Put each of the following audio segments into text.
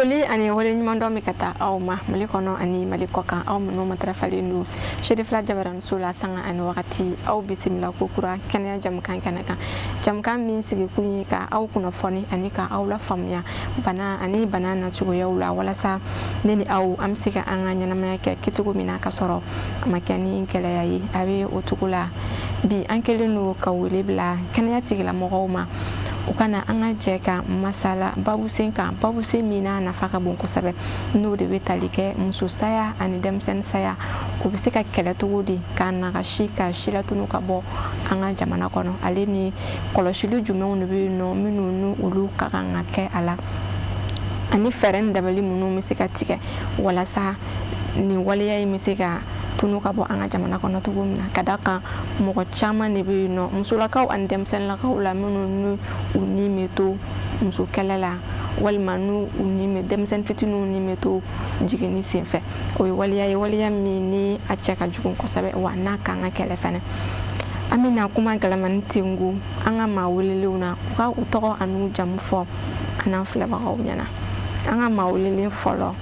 Foli ani waleɲumandɔn bɛ ka taa aw ma Mali kɔnɔ ani Mali kɔkan, aw minnu matarafalen don Serifila Jabaraniso la sanga ani wagati. Aw bisimila ko kura kɛnɛya jamukan kɛnɛ kan, jamukan min sigikun ye ka aw kunnafoni ani ka aw lafaamuya bana ani bana nacogoyaw la, walasa ne ni aw an bɛ se ka an ka ɲɛnamaya kɛ kɛcogo min na ka sɔrɔ a ma kɛ ni gɛlɛya ye. A bɛ o cogo la, bi an kɛlen don ka wele bila kɛnɛya tigilamɔgɔw ma, u ka na an ka jɛ ka masala babusen kan, babusen min n'a nafa ka bon kosɛbɛ, n'o de bɛ tali kɛ muso saya ani denmisɛnnin saya, o bɛ se ka kɛlɛ cogo di k'a nagasi, ka silatunu ka bɔ an ka jamana kɔnɔ, ale ni kɔlɔsili jumɛnw de bɛ yen nɔ minnu ni olu ka kan ka kɛ a la, ani fɛɛrɛ ni dabali minnu bɛ se ka tigɛ walasa nin waleya in bɛ se ka tunu ka bɔ an ka jamana kɔnɔ cogo min na. Ka da kan mɔgɔ caman de bɛ yen nɔ, musolakaw ani denmisɛnninlakaw la, minnu ni u ni bɛ to muso kɛlɛ la, walima n'u u ni bɛ denmisɛnnin fitininw ni bɛ to jiginni senfɛ. O ye waleya ye, waleya min ni a cɛ ka jugu kosɛbɛ, wa n'a kan ka kɛlɛ fɛnɛ. An bɛna kuma galamani tengu an ka maa welelenw na, u ka u tɔgɔ an'u jamu fɔ an n'an filɛbagaw ɲɛna. An ka maa welelen fɔlɔ,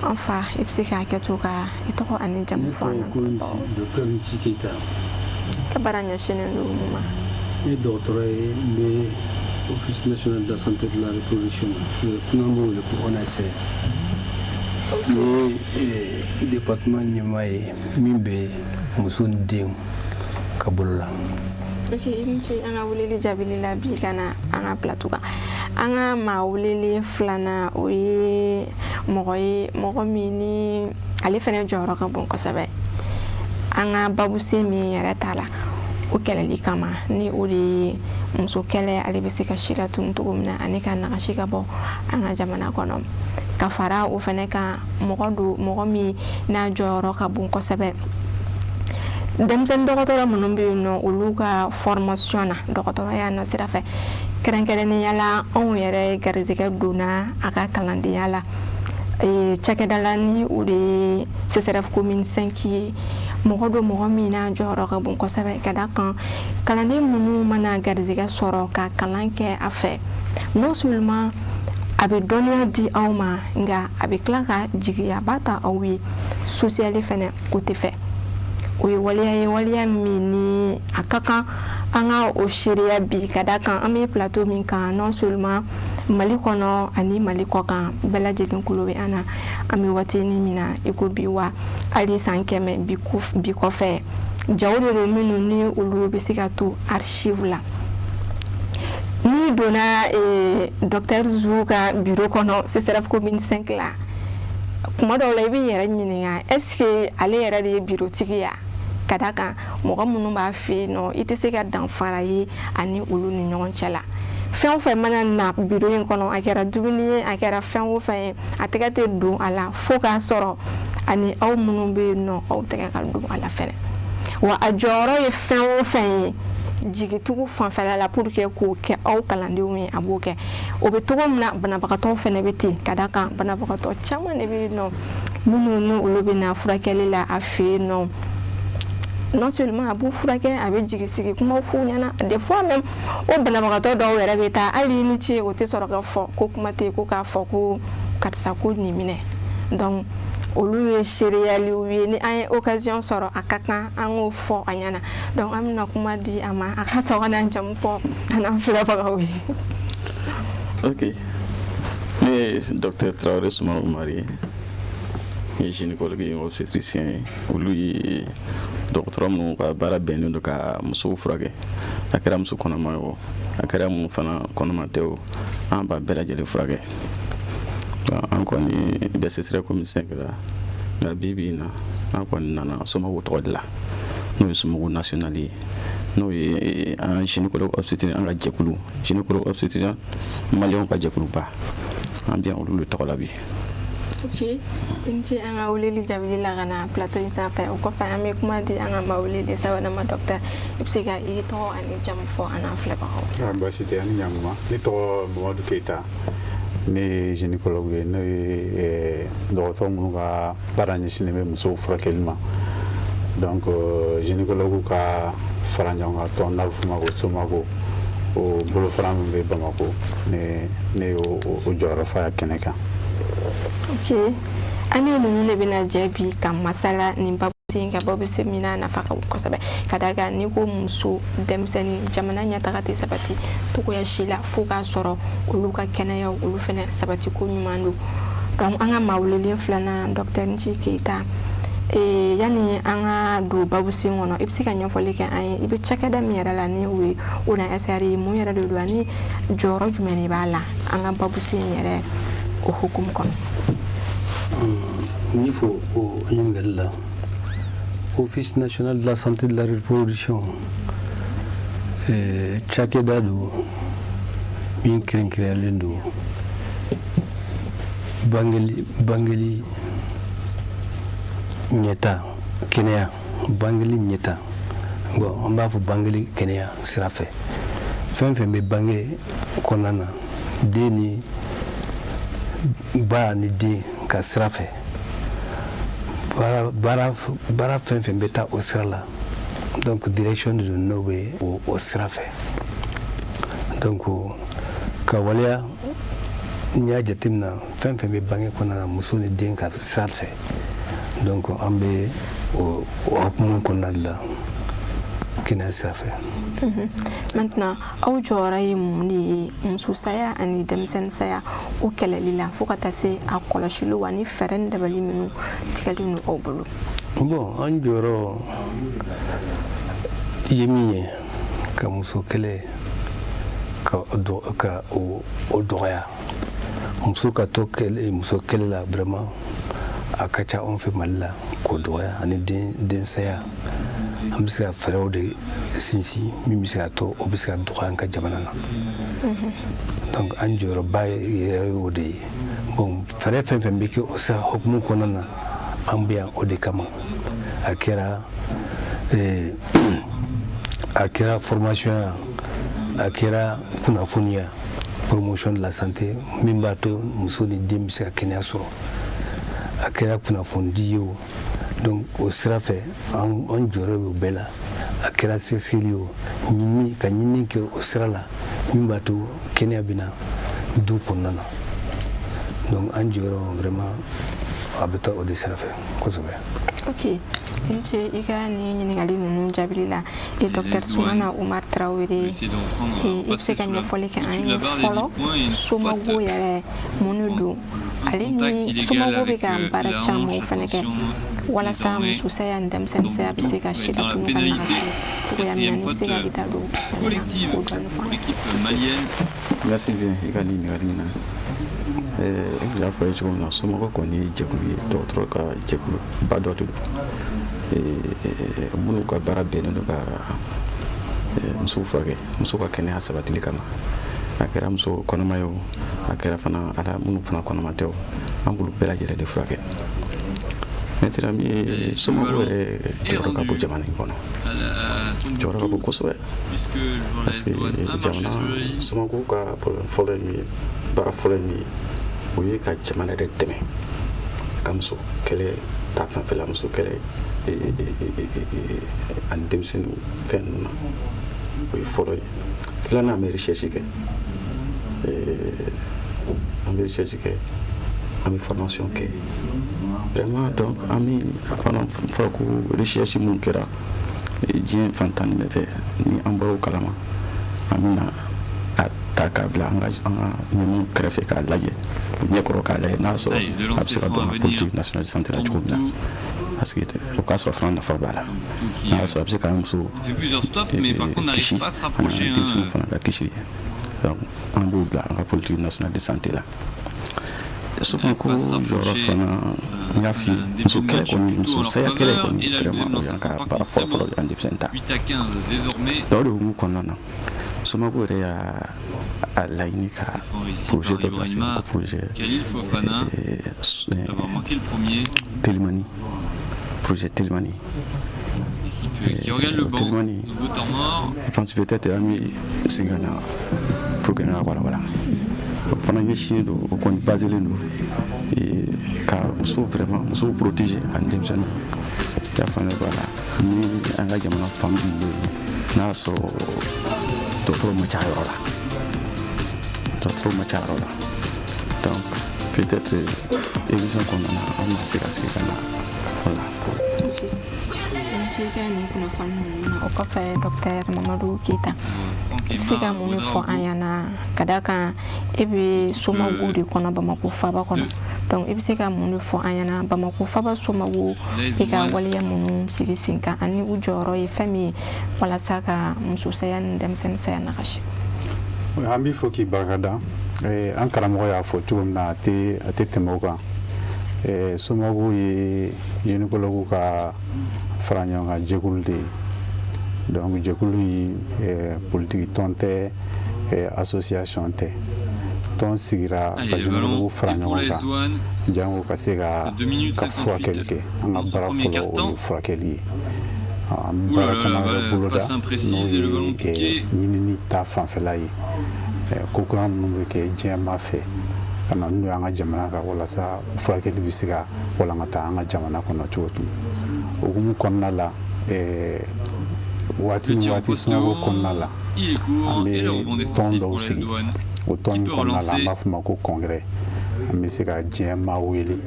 an fa, i bɛ se k'a kɛ to ka i tɔgɔ ani jamu fɔ an na. Ne tɔgɔ ko Docteur Nci Keyita. Ka baara ɲɛsinnen don mun ma? Ne ye dɔgɔtɔrɔ ye, n bɛ Office national de la santé de la reproduction, n'an b'o wele ko ONSR. Ne ye département ɲɛmaa ye min bɛ muso ni denw ka bolo la. Ok, i ni ce an ka weleli jaabili la bi ka na an ka plateau kan. An ka maa welelen filanan, o ye mɔgɔ ye, mɔgɔ min ni ale fɛnɛ jɔyɔrɔ ka bon kosɛbɛ an ka babusen min yɛrɛ ta la, o kɛlɛli kama, ni o de ye muso kɛlɛ, ale bɛ se ka si latunu cogo min na ani ka nagasi ka bɔ an ka jamana kɔnɔ. Ka fara o fɛnɛ kan, mɔgɔ don, mɔgɔ min n'a jɔyɔrɔ ka bon kosɛbɛ denmisɛnnin dɔgɔtɔrɔ minnu bɛ yen nɔ, olu ka formation na dɔgɔtɔrɔya nasira fɛ, kɛrɛnkɛrɛnnenya la anw yɛrɛ garizigɛ donna a ka kalandenya la cakɛda la, ni o de ye CSRéf commune 5 ye. Mɔgɔ don, mɔgɔ min n'a jɔyɔrɔ ka bon kosɛbɛ, ka da kan kalanden minnu mana garizigɛ sɔrɔ ka kalan kɛ a fɛ, non seulement a bɛ dɔnniya di aw ma, nka a bɛ tila ka jigiyaba ta aw ye social fɛnɛ côté fɛ. O ye waleya ye, waleya min ni a ka kan an ka o seereya bi, ka da kan an bɛ plateau min kan, non seulement Mali kɔnɔ ani Mali kɔ kan, bɛɛ lajɛlen kulo bɛ an na an bɛ waatinin min na i ko bi. Wa hali san 100 bi kɔfɛ, jaw de don minnu ni olu bɛ se ka to archive la. N'i donna docteur Zou ka bureau kɔnɔ CSRéf commune 5 la, kuma dɔw la i b'i yɛrɛ ɲininka, est ce que ale yɛrɛ de ye bureau tigi ya? Ka da kan mɔgɔ minnu b'a fɛ yen nɔ, i tɛ se ka danfara ye ani olu ni ɲɔgɔn cɛ la. Fɛn o fɛn mana na bureau in kɔnɔ, a kɛra dumuni ye, a kɛra fɛn o fɛn ye, a tɛgɛ tɛ don a la fo k'a sɔrɔ ani aw minnu bɛ yen nɔ, aw tɛgɛ ka don a la fɛnɛ. Wa a jɔyɔrɔ ye fɛn o fɛn ye jigitugu fanfɛla la pour que k'o kɛ aw kalandenw ye, a b'o kɛ. O bɛ cogo min na, banabagatɔw fɛnɛ bɛ ten, ka da kan banabagatɔ caman de bɛ yen nɔ minnu ni olu bɛ na furakɛli la a fɛ yen nɔ. Non seulement a b'u furakɛ, a bɛ jigi sigi kumaw f'u ɲɛna. Des fois même, o banabagatɔ dɔw yɛrɛ bɛ taa, hali ni ce o tɛ sɔrɔ ka fɔ ko kuma tɛ yen ko k'a fɔ ko karisa ko nin minɛ. Donc olu ye seereyaliw ye, ni an ye occasion sɔrɔ, a ka kan an k'o fɔ a ɲɛna. Donc an bɛna kuma di a ma, a ka tɔgɔ n'a jamu fɔ a n'an filɛbagaw ye. Ok, ne ye docteur Traoré Sumano Umar ye. Ne ye gynécologue ye, obstétricien ye. Olu ye dɔgɔtɔrɔ minnu ka baara bɛnnen don ka musow furakɛ, a kɛra muso kɔnɔma ye o, a kɛra mun fana kɔnɔma tɛ o, an b'a bɛɛ lajɛlen furakɛ. An kɔni bɛ CSRéf commune 5 la, nka bi bi in na, an kɔni nana SOMAGO tɔgɔ de la, n'o ye SOMAGO national ye, n'o ye an gynécologue obstétricien, an ka jɛkulu gynécologue obstétricien maliyɛnw ka jɛkuluba, an bɛ yan olu de tɔgɔ la bi. Ok, i ni ce an ka weleli jaabili la ka na plateau in sanfɛ. O kɔfɛ, an bɛ kuma di an ka maa welelen sabanan ma. Docteur, i bɛ se ka i tɔgɔ ani jamu fɔ an n'an filɛbagaw. Baasi tɛ, ani ɲankuma. Ne tɔgɔ Mamadu Keyita, ne ye gynécologue ye, n'o ye dɔgɔtɔrɔ minnu ka baara ɲɛsinnen bɛ musow furakɛli ma. Donc gynécologue ka fara ɲɔgɔn kan tɔn, n'a bɛ f'o ma ko SOMAGO, o bolofara min bɛ Bamako, ne y'o jɔyɔrɔ fa kɛnɛ kan. Ok, an ni ninnu de bɛna jɛ bi ka masala nin babu sen ka babu se min n'a nafa ka bon kosɛbɛ, ka d'a kan n'i ko muso, denmisɛnnin, jamana ɲɛtaga tɛ sabati togoya si la fo k'a sɔrɔ olu ka kɛnɛyaw olu fɛnɛ sabati ko ɲuman don. Donc an ka maa welelen filanan, docteur Nci Keyita, yanni an ka don babu sen kɔnɔ, i bɛ se ka ɲɛfɔli kɛ an ye i bɛ cakɛda min yɛrɛ la, ni o ye ONASR ye, mun yɛrɛ de don ani jɔyɔrɔ jumɛn de b'a la an ka babu sen yɛrɛ o hukumu kɔnɔ? N b'i fo o ɲininkali la. Office national de la santé de la reproduction, cakɛda don min kɛrɛnkɛrɛnyalen don bangeli ɲɛta kɛnɛya, bangeli ɲɛta, bon, an b'a fɔ bangeli kɛnɛya sira fɛ, fɛn fɛn bɛ bange kɔnɔna na, den ni ba ni den ka sira fɛ, baara fɛn fɛn bɛ taa o sira la. Donc direction de don n'o bɛ o sira fɛ. Donc ka waleya, n'i y'a jateminɛ, fɛn fɛn bɛ bange kɔnɔna na, muso ni den ka sira fɛ, donc an bɛ o hukumu kɔnɔna de la, kɛnɛya sira fɛ. Maintenant, aw jɔyɔrɔ ye mun de ye muso saya ani denmisɛnnin saya o kɛlɛli la, fo ka taa se a kɔlɔsiliw ani fɛɛrɛ ni dabali minnu tigɛlen don aw bolo? Bon, an jɔyɔrɔ ye min ye, ka muso kɛlɛ ka o dɔgɔya, muso ka to kɛlɛ, muso kɛlɛ la, vraiment a ka ca anw fɛ Mali la, k'o dɔgɔya, ani den saya, an bɛ se ka fɛɛrɛw de sinsin min bɛ se ka to o bɛ se ka dɔgɔya an ka jamana na. Donc an jɔyɔrɔba yɛrɛ y'o de ye. Bon, fɛɛrɛ fɛn fɛn bɛ kɛ o sira hukumu kɔnɔna na, an bɛ yan o de kama. A kɛra formation ya, a kɛra kunnafoniya, promotion de la santé min b'a to muso ni den bɛ se ka kɛnɛya sɔrɔ, a kɛra kunnafonidi ye o. Donc o sira fɛ, an jɔyɔrɔ bɛ o bɛɛ la. A kɛra sɛgɛsɛgɛli ye o, ɲini ka ɲini kɛ o sira la min b'a to kɛnɛya bɛ na du kɔnɔna na. Donc an jɔyɔrɔ vraiment a bɛ taa o de sira fɛ kosɛbɛ. Ok, i ni ce i ka nin ɲininkali ninnu jaabili la. E docteur Sumana Umar Tarawele, i bɛ se ka ɲɛfɔli kɛ an ye fɔlɔ, SOMAGO yɛrɛ mun de don, ale ni SOMAGO bɛ ka baara camanw fɛnɛ kɛ walasa muso saya ni denmisɛnnin saya bɛ se ka si latunu ka nagasi cogoya min na, n'i bɛ se ka i da don o la k'o dɔɔni fɔ an ye? Merci bien i ka nin ɲininkali in na. N y'a fɔ a ye cogo min na, SOMAGO kɔni ye jɛkulu ye, dɔgɔtɔrɔ ka jɛkuluba dɔ de don minnu ka baara bɛnnen don ka musow furakɛ, muso ka kɛnɛya sabatili kama. A kɛra muso kɔnɔma ye o, a kɛra fana ala minnu fana kɔnɔma tɛ o, an b'olu bɛɛ lajɛlen de furakɛ. Maintenant, min ye SOMAGO yɛrɛ jɔyɔrɔ ka bon jamana in kɔnɔ, jɔyɔrɔ ka bon kosɛbɛ, parce que jamana SOMAGO ka problème fɔlɔ ye min ye, baara fɔlɔ ye min ye, o ye ka jamana yɛrɛ dɛmɛ ka muso kɛlɛ ta fanfɛla, muso kɛlɛ ani denmisɛnnin fɛn ninnu na, o ye fɔlɔ ye. Filanan, an bɛ recherche kɛ, an bɛ recherche kɛ, an bɛ formation kɛ vraiment. Donc an bɛ fana fɔra ko recherche mun kɛra diɲɛ fan tan ni fɛ, ni an bɔra o kalama, an bɛna a ta k'a bila an ka ɲɛmɔgɔw kɛrɛfɛ k'a lajɛ u ɲɛkɔrɔ, k'a lajɛ n'a sɔrɔ a bɛ se ka don an ka politique nationale de santé la cogo min na, parce que o k'a sɔrɔ fana nafa b'a la, n'a y'a sɔrɔ a bɛ se k'an muso kisi ani denmisɛnninw fana ka kisi. Donc an b'o bila an ka politique nationale de santé la. SOMAGO jɔyɔrɔ fana, n y'a f'i ye, muso kɛlɛ kɔni, muso saya kɛlɛ kɔni, vraiment o y'an ka baara fɔlɔ fɔlɔ de, an denmisɛnnin ta. Donc o de hukumu kɔnɔna na, SOMAGO yɛrɛ y'a a laɲini ka projet dɔ bila sen, ko projet Telimani, projet Telimani. Telimani, je pense peut-être an bɛ segin ka na pour que n ka walawala. O fana ɲɛsinnen don, o kɔni baselen don ka musow, vraiment musow protéger ani denmisɛnninw. I y'a faamuya b'a la, ni an ka jamana fan min bɛ yen, n'a y'a sɔrɔ dɔgɔtɔrɔw ma ca yɔrɔ la, dɔgɔtɔrɔw ma ca yɔrɔ la, donc Peut-être émission kɔnɔna na, an bɛna se ka segin ka na o la. I ka nin kunnafoni ninnu na, o kɔfɛ, docteur Mamadu Keyita, i bɛ se ka mun de fɔ an ɲɛna ka da kan e bɛ Somagu de kɔnɔ, Bamako faba kɔnɔ? Donc i bɛ se ka mun de fɔ an ɲɛna, Bamako faba Somagu bɛ ka waleya minnu sigi sen kan ani u jɔyɔrɔ ye fɛn min ye walasa ka muso saya ni denmisɛnnin saya nagasi? An b'i fɔ k'i barikada. An karamɔgɔ y'a fɔ cogo min na, a tɛ tɛmɛ o kan. Somagu ye gynécologue ka fara ɲɔgɔn kan jɛkulu de ye. Donc jɛkulu in, politiki tɔn tɛ, association tɛ. Tɔn sigira ka gynécologue fara ɲɔgɔn kan jango ka se ka furakɛli kɛ. An ka baara fɔlɔ, o ye furakɛli ye. An bɛ baara caman wɛrɛ boloda, n'o ye ɲinini ta fanfɛla ye, ko kura minnu bɛ kɛ diɲɛma fɛ ka na n'u ye an ka jamana kan, walasa furakɛli bɛ se ka walankata an ka jamana kɔnɔ cogo min. O hukumu kɔnɔna la, waati ni waati, Somagu kɔnɔna la, an bɛ tɔn dɔw sigi. O tɔn in kɔnɔna la, an b'a fɔ o ma ko congrès. An bɛ se ka diɲɛ maa wele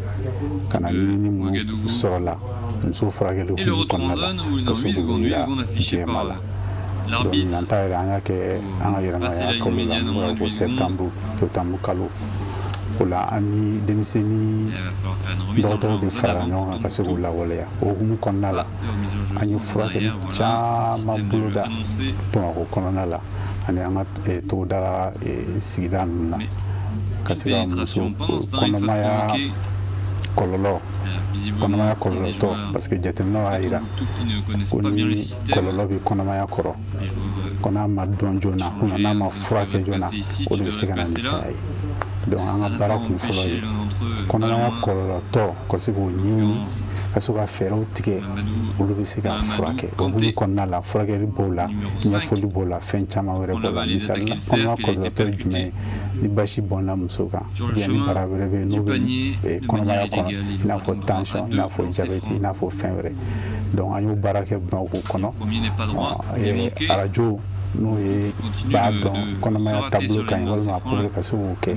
ka na ɲinini minnu sɔrɔ la muso furakɛli hukumu kɔnɔna la, ka se k'olu yira diɲɛ la. Donc ɲinan ta yɛrɛ, an y'a kɛ an ka yɛrɛmaya kalo la, n'o b'a ko septembre, septembre kalo. O la, an ni denmisɛnnin dɔgɔtɔrɔw bɛ fara ɲɔgɔn kan ka se k'o lawaleya. O hukumu kɔnɔna la, an ye furakɛli caman boloda Bamakɔ kɔnɔna la ani an ka togodala sigida ninnu na, ka se ka muso kɔnɔmaya kɔlɔlɔ, kɔnɔmaya kɔlɔlɔtɔ, parce que jateminɛw y'a yira ko ni kɔlɔlɔ bɛ kɔnɔmaya kɔrɔ, ko n'a ma dɔn joona, n'a ma furakɛ joona, o de bɛ se ka na ni saya ye. Donc an ka baara kun fɔlɔ ye kɔnɔmaya kɔlɔlɔtɔ, ka se k'o ɲɛɲini, ka se ka fɛɛrɛw tigɛ, olu bɛ se ka furakɛ. O hukumu kɔnɔna la, furakɛli b'o la, ɲɛfɔli b'o la, fɛn caman wɛrɛ b'o la. Misali la, kɔnɔmaya kɔlɔlɔtɔ ye jumɛn ye? Ni basi bɔnna muso kan, ni bara wɛrɛ bɛ yen n'o bɛ kɔnɔmaya kɔnɔ, i n'a fɔ tension, i n'a fɔ diabète, i n'a fɔ fɛn wɛrɛ. Donc an y'o baara kɛ Bamakɔ kɔnɔ. Arajo n'o ye b'a dɔn kɔnɔmaya taabolo ka ɲi walima a problème, ka se k'o kɛ.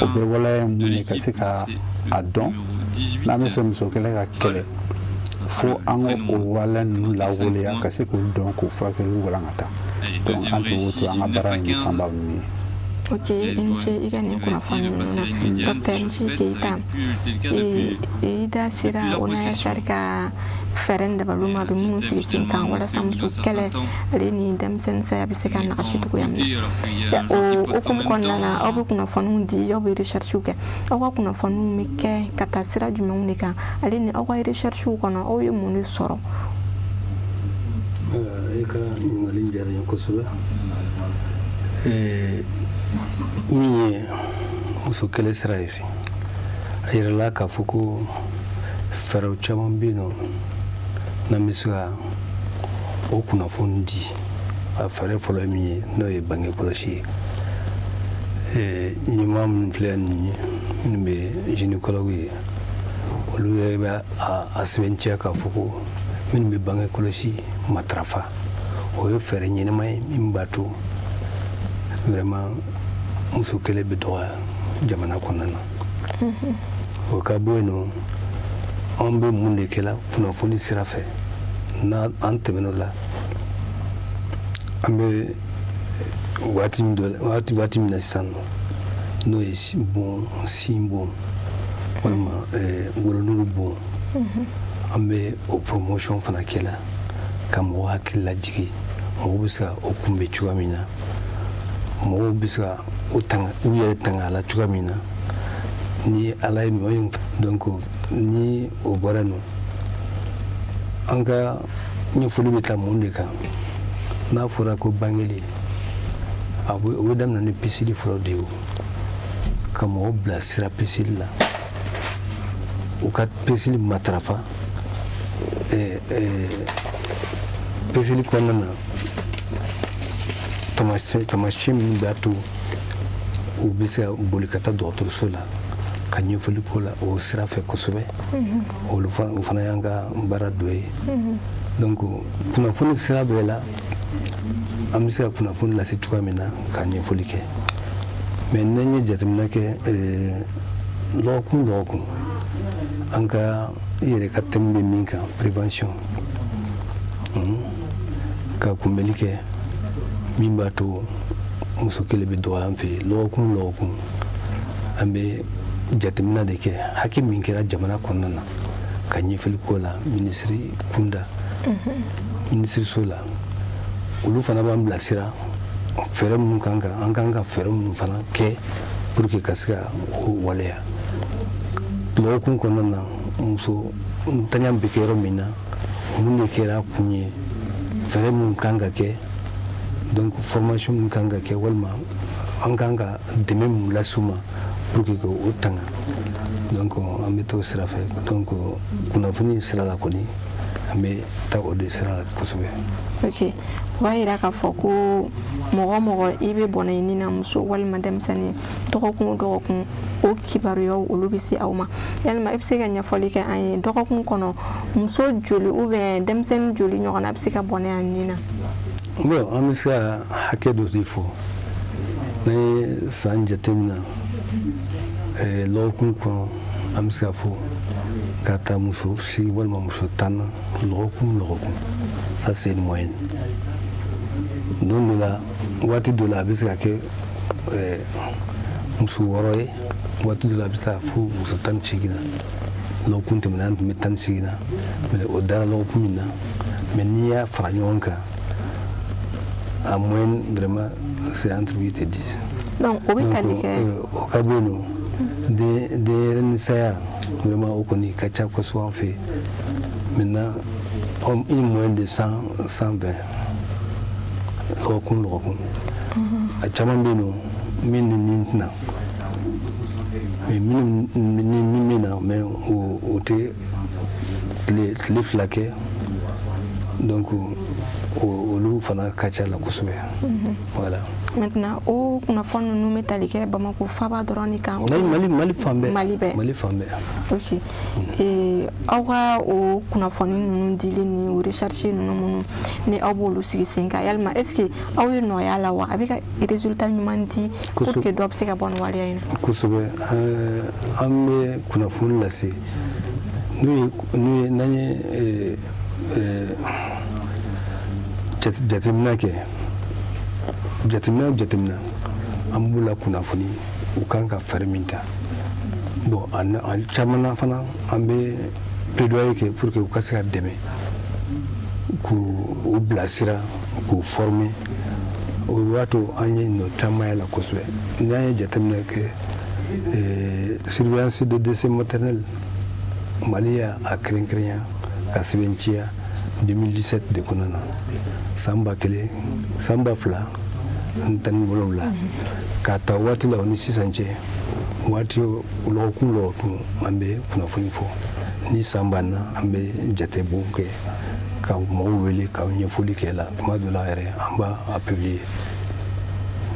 O bɛɛ waleya ye mun ye? Ka se ka a dɔn n'an bɛ fɛ muso kɛlɛ ka kɛlɛ, fo an ka o waleya ninnu lawaleya, ka se k'o dɔn, k'o furakɛliw walankata. Donc an tun b'o to an ka baara in fanba ninnu ye. Ok, i ni ce i ka nin kunnafoni ninnu na, docteur Nci Keyita. I da sera ONASR ka fɛɛrɛ ni dabaliw ma, a bɛ minnu sigi sen kan walasa muso kɛlɛ ale ni denmisɛnnin saya bɛ se ka nagasi cogoya min na. O hukumu kɔnɔna na, aw bɛ kunnafoniw di, aw bɛ recherche kɛ. Aw ka kunnafoniw bɛ kɛ ka taa sira jumɛnw de kan, ale ni aw ka recherche kɔnɔ, aw ye mun de sɔrɔ? I ka ɲininkali diyara n ye kosɛbɛ. Min ye muso kɛlɛ sira ye, a yirala k'a fɔ ko fɛɛrɛw caman bɛ yen nɔ n'an bɛ se ka o kunnafoni di. A fɛɛrɛ fɔlɔ ye min ye, n'o ye bange kɔlɔsi ye. Ɲɛmaa minnu filɛ nin ye, minnu bɛ gynécologue ye, olu yɛrɛ bɛ a sɛbɛntiya k'a fɔ ko minnu bɛ bange kɔlɔsi matarafa, o ye fɛɛrɛ ɲɛnama ye min b'a to vraiment muso kɛlɛ bɛ dɔgɔya jamana kɔnɔna na. O ka bɔ yen nɔ, an bɛ mun de kɛla kunnafoni sira fɛ? N'a an tɛmɛn'o la, an bɛ waati min dɔ waati min na sisan nɔ, n'o ye bon, sin bon walima wolonugu bon, an bɛ o promotion fana kɛ la ka mɔgɔ hakili lajigin, mɔgɔw bɛ se ka o kunbɛn cogoya min na, mɔgɔw bɛ se ka u tanga, u yɛrɛ tanga a la cogoya min na, ni Ala ye mɔgɔ in. Donc ni o bɔra yen nɔ, an ka ɲɛfɔli bɛ taa mun de kan? N'a fɔra ko bangeli, a bɛ o bɛ daminɛ ni peseli fɔlɔ de ye, o ka mɔgɔw bilasira peseli la, u ka peseli matarafa. Peseli kɔnɔna na, taamasiyɛn min b'a to u bɛ se ka boli ka taa dɔgɔtɔrɔso la ka ɲɛfɔli k'o la, o sira fɛ kosɛbɛ. Olu fana, o fana y'an ka baara dɔ ye. Donc kunnafoni sira bɛɛ la, an bɛ se ka kunnafoni lase cogoya min na ka ɲɛfɔli kɛ. Mais n'an ye jateminɛ kɛ, Lɔgɔkun lɔgɔkun, an ka i yɛrɛ ka thème bɛ min kan, prévention, ka kunbɛli kɛ min b'a to muso kelen bɛ dɔgɔya an fɛ yen. Lɔgɔkun lɔgɔkun, an bɛ jateminɛ de kɛ, hakɛ min kɛra jamana kɔnɔna na, ka ɲɛfɔli k'o la minisiri kunda, minisiriso la. Olu fana b'an bilasira fɛɛrɛ minnu kan ka an kan ka fɛɛrɛ minnu fana kɛ pour que ka se ka o waleya. Lɔgɔkun kɔnɔna na, muso ntanya bɛ kɛ yɔrɔ min na, mun de kɛra kun ye, fɛɛrɛ minnu kan ka kɛ, donc formation min kan ka kɛ, walima an kan ka dɛmɛ mun lase u ma pour que k'o tanga. Donc an bɛ t'o sira fɛ. Donc kunnafoni sira la kɔni, an bɛ taa o de sira la kosɛbɛ. Ok, o b'a yira k'a fɔ ko mɔgɔ mɔgɔ i bɛ bɔnɛ i ni na, muso walima denmisɛnnin, dɔgɔkun o dɔgɔkun, o kibaruyaw olu bɛ se aw ma. Yalima i bɛ se ka ɲɛfɔli kɛ an ye, dɔgɔkun kɔnɔ, muso joli ou bien denmisɛnnin joli ɲɔgɔnna bɛ se ka bɔnɛ a ni na? Bon, an bɛ se ka hakɛ dɔ de fɔ. N'an ye san jateminɛ, lɔgɔkun kɔnɔ, an bɛ se ka fɔ ka taa muso 8 walima muso 10 na lɔgɔkun lɔgɔkun. Ça, c'est une moyenne. Don dɔ la, waati dɔ la, a bɛ se ka kɛ muso 6 ye, waati dɔ la a bɛ taa fo muso 18 na. Lɔgɔkun tɛmɛna, an tun bɛ 18 na, mais o dara lɔgɔkun min na. Mais n'i y'a fara ɲɔgɔn kan, en moyenne, vraiment, c'est entre 8 et 10. Donc o bɛ tali kɛ O ka bɔ yen nɔ, denyɛrɛnin saya, vraiment, o kɔni ka ca kosɛbɛ an fɛ yen. Maintenant, une moyenne de 100, 120 lɔgɔkun lɔgɔkun. A caman bɛ yen nɔ min ni nin tɛna, mais minnu ni min na, mais o tɛ tile 2 kɛ. Donc olu fana ka ca la kosɛbɛ, voilà. Maintenant, o kunnafoni ninnu bɛ tali kɛ Bamakɔ faaba dɔrɔn de kan? Mali fan bɛɛ. Mali bɛɛ? Mali fan bɛɛ. Ok, aw ka o kunnafoni ninnu dili ni o recherche ninnu minnu ni aw b'olu sigi sen kan, yalima est ce que aw ye nɔgɔya la wa, a bɛ ka résultat ɲuman di pour que dɔ bɛ se ka bɔ nin waleya in na? Kosɛbɛ. An bɛ kunnafoni lase n'u ye. N'an ye jateminɛ kɛ, jateminɛ o jateminɛ, an b'u la kunnafoni u kan ka fɛɛrɛ min ta. Bon, a caman na fana, an bɛ plaidoyer kɛ pour que u ka se ka dɛmɛ, k'u u bilasira, k'u former. O b'a to an ye nɔ caman y'a la kosɛbɛ. N'an ye jateminɛ kɛ, surveillance de décès maternel, Mali y'a kɛrɛnkɛrɛnya ka sɛbɛntiya 2017 de kɔnɔna na, san 1000, san 2017. K'a ta waati la o ni sisan cɛ, waati lɔgɔkun lɔgɔkun, an bɛ kunnafoni fɔ. Ni san banna, an bɛ jatebɔ kɛ ka mɔgɔw wele ka ɲɛfɔli kɛ la. Tuma dɔ la yɛrɛ, an b'a a publier,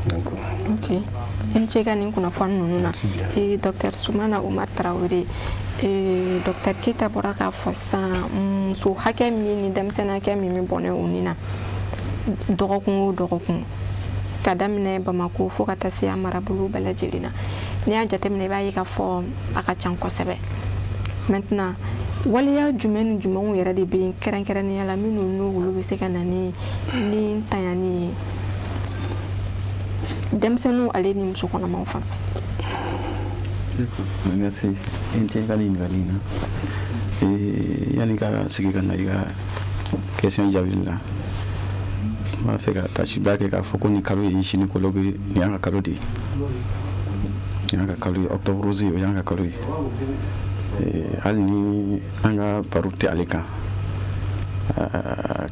donc. Ok, i ni ce ka nin kunnafoni ninnu na, docteur Sumana Umar Tarawele. Docteur Keyita bɔra k'a fɔ sisan, muso hakɛ min ni denmisɛnnin hakɛ min bɛ bɔnɛ u ni na dɔgɔkun o dɔgɔkun, ka daminɛ Bamako fo ka taa se a marabolo bɛɛ lajɛlen na, n'i y'a jateminɛ, i b'a ye k'a fɔ a ka ca kosɛbɛ. Maintenant, waleya jumɛn ni jumɛnw yɛrɛ de bɛ yen kɛrɛnkɛrɛnnenya la minnu n'olu bɛ se ka na ni ntanyani ye denmisɛnninw ale ni muso kɔnɔmaw fan fɛ? Merci, i ni ce i ka nin ɲininkali in na. Yanni ka sigi ka na i ka question jaabili la, n b'a fɛ ka tasibila kɛ k'a fɔ ko nin kalo ye gynécologue ye, nin y'an ka kalo de ye, nin y'an ka kalo ye, octobre rose, o y'an ka kalo ye. Hali ni an ka baro tɛ ale kan,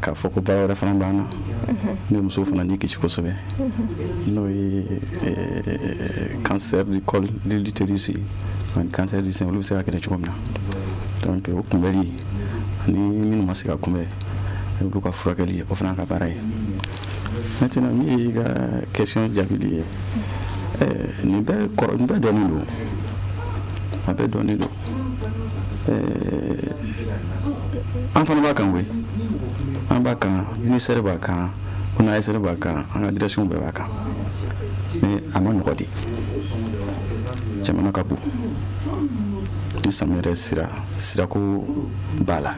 k'a fɔ ko baara wɛrɛ fana b'an na n bɛ musow fana ni kisi kosɛbɛ, n'o ye cancer du col de l'utérus ye ani cancer du sein, olu bɛ se ka kɛlɛ cogo min na. Donc o kunbɛli ani minnu ma se ka kunbɛn, olu ka furakɛli, o fana ka baara ye. Maintenant, min ye i ka question jaabili ye, nin bɛɛ kɔrɔ, nin bɛɛ dɔnnen don, a bɛɛ dɔnnen don. An fana b'a kan koyi, an b'a kan, ministère b'a kan, ONASR b'a kan, an ka direction bɛɛ b'a kan, mais a ma nɔgɔ de, jamana ka bon. Ni samiya yɛrɛ sera, sirako b'a la.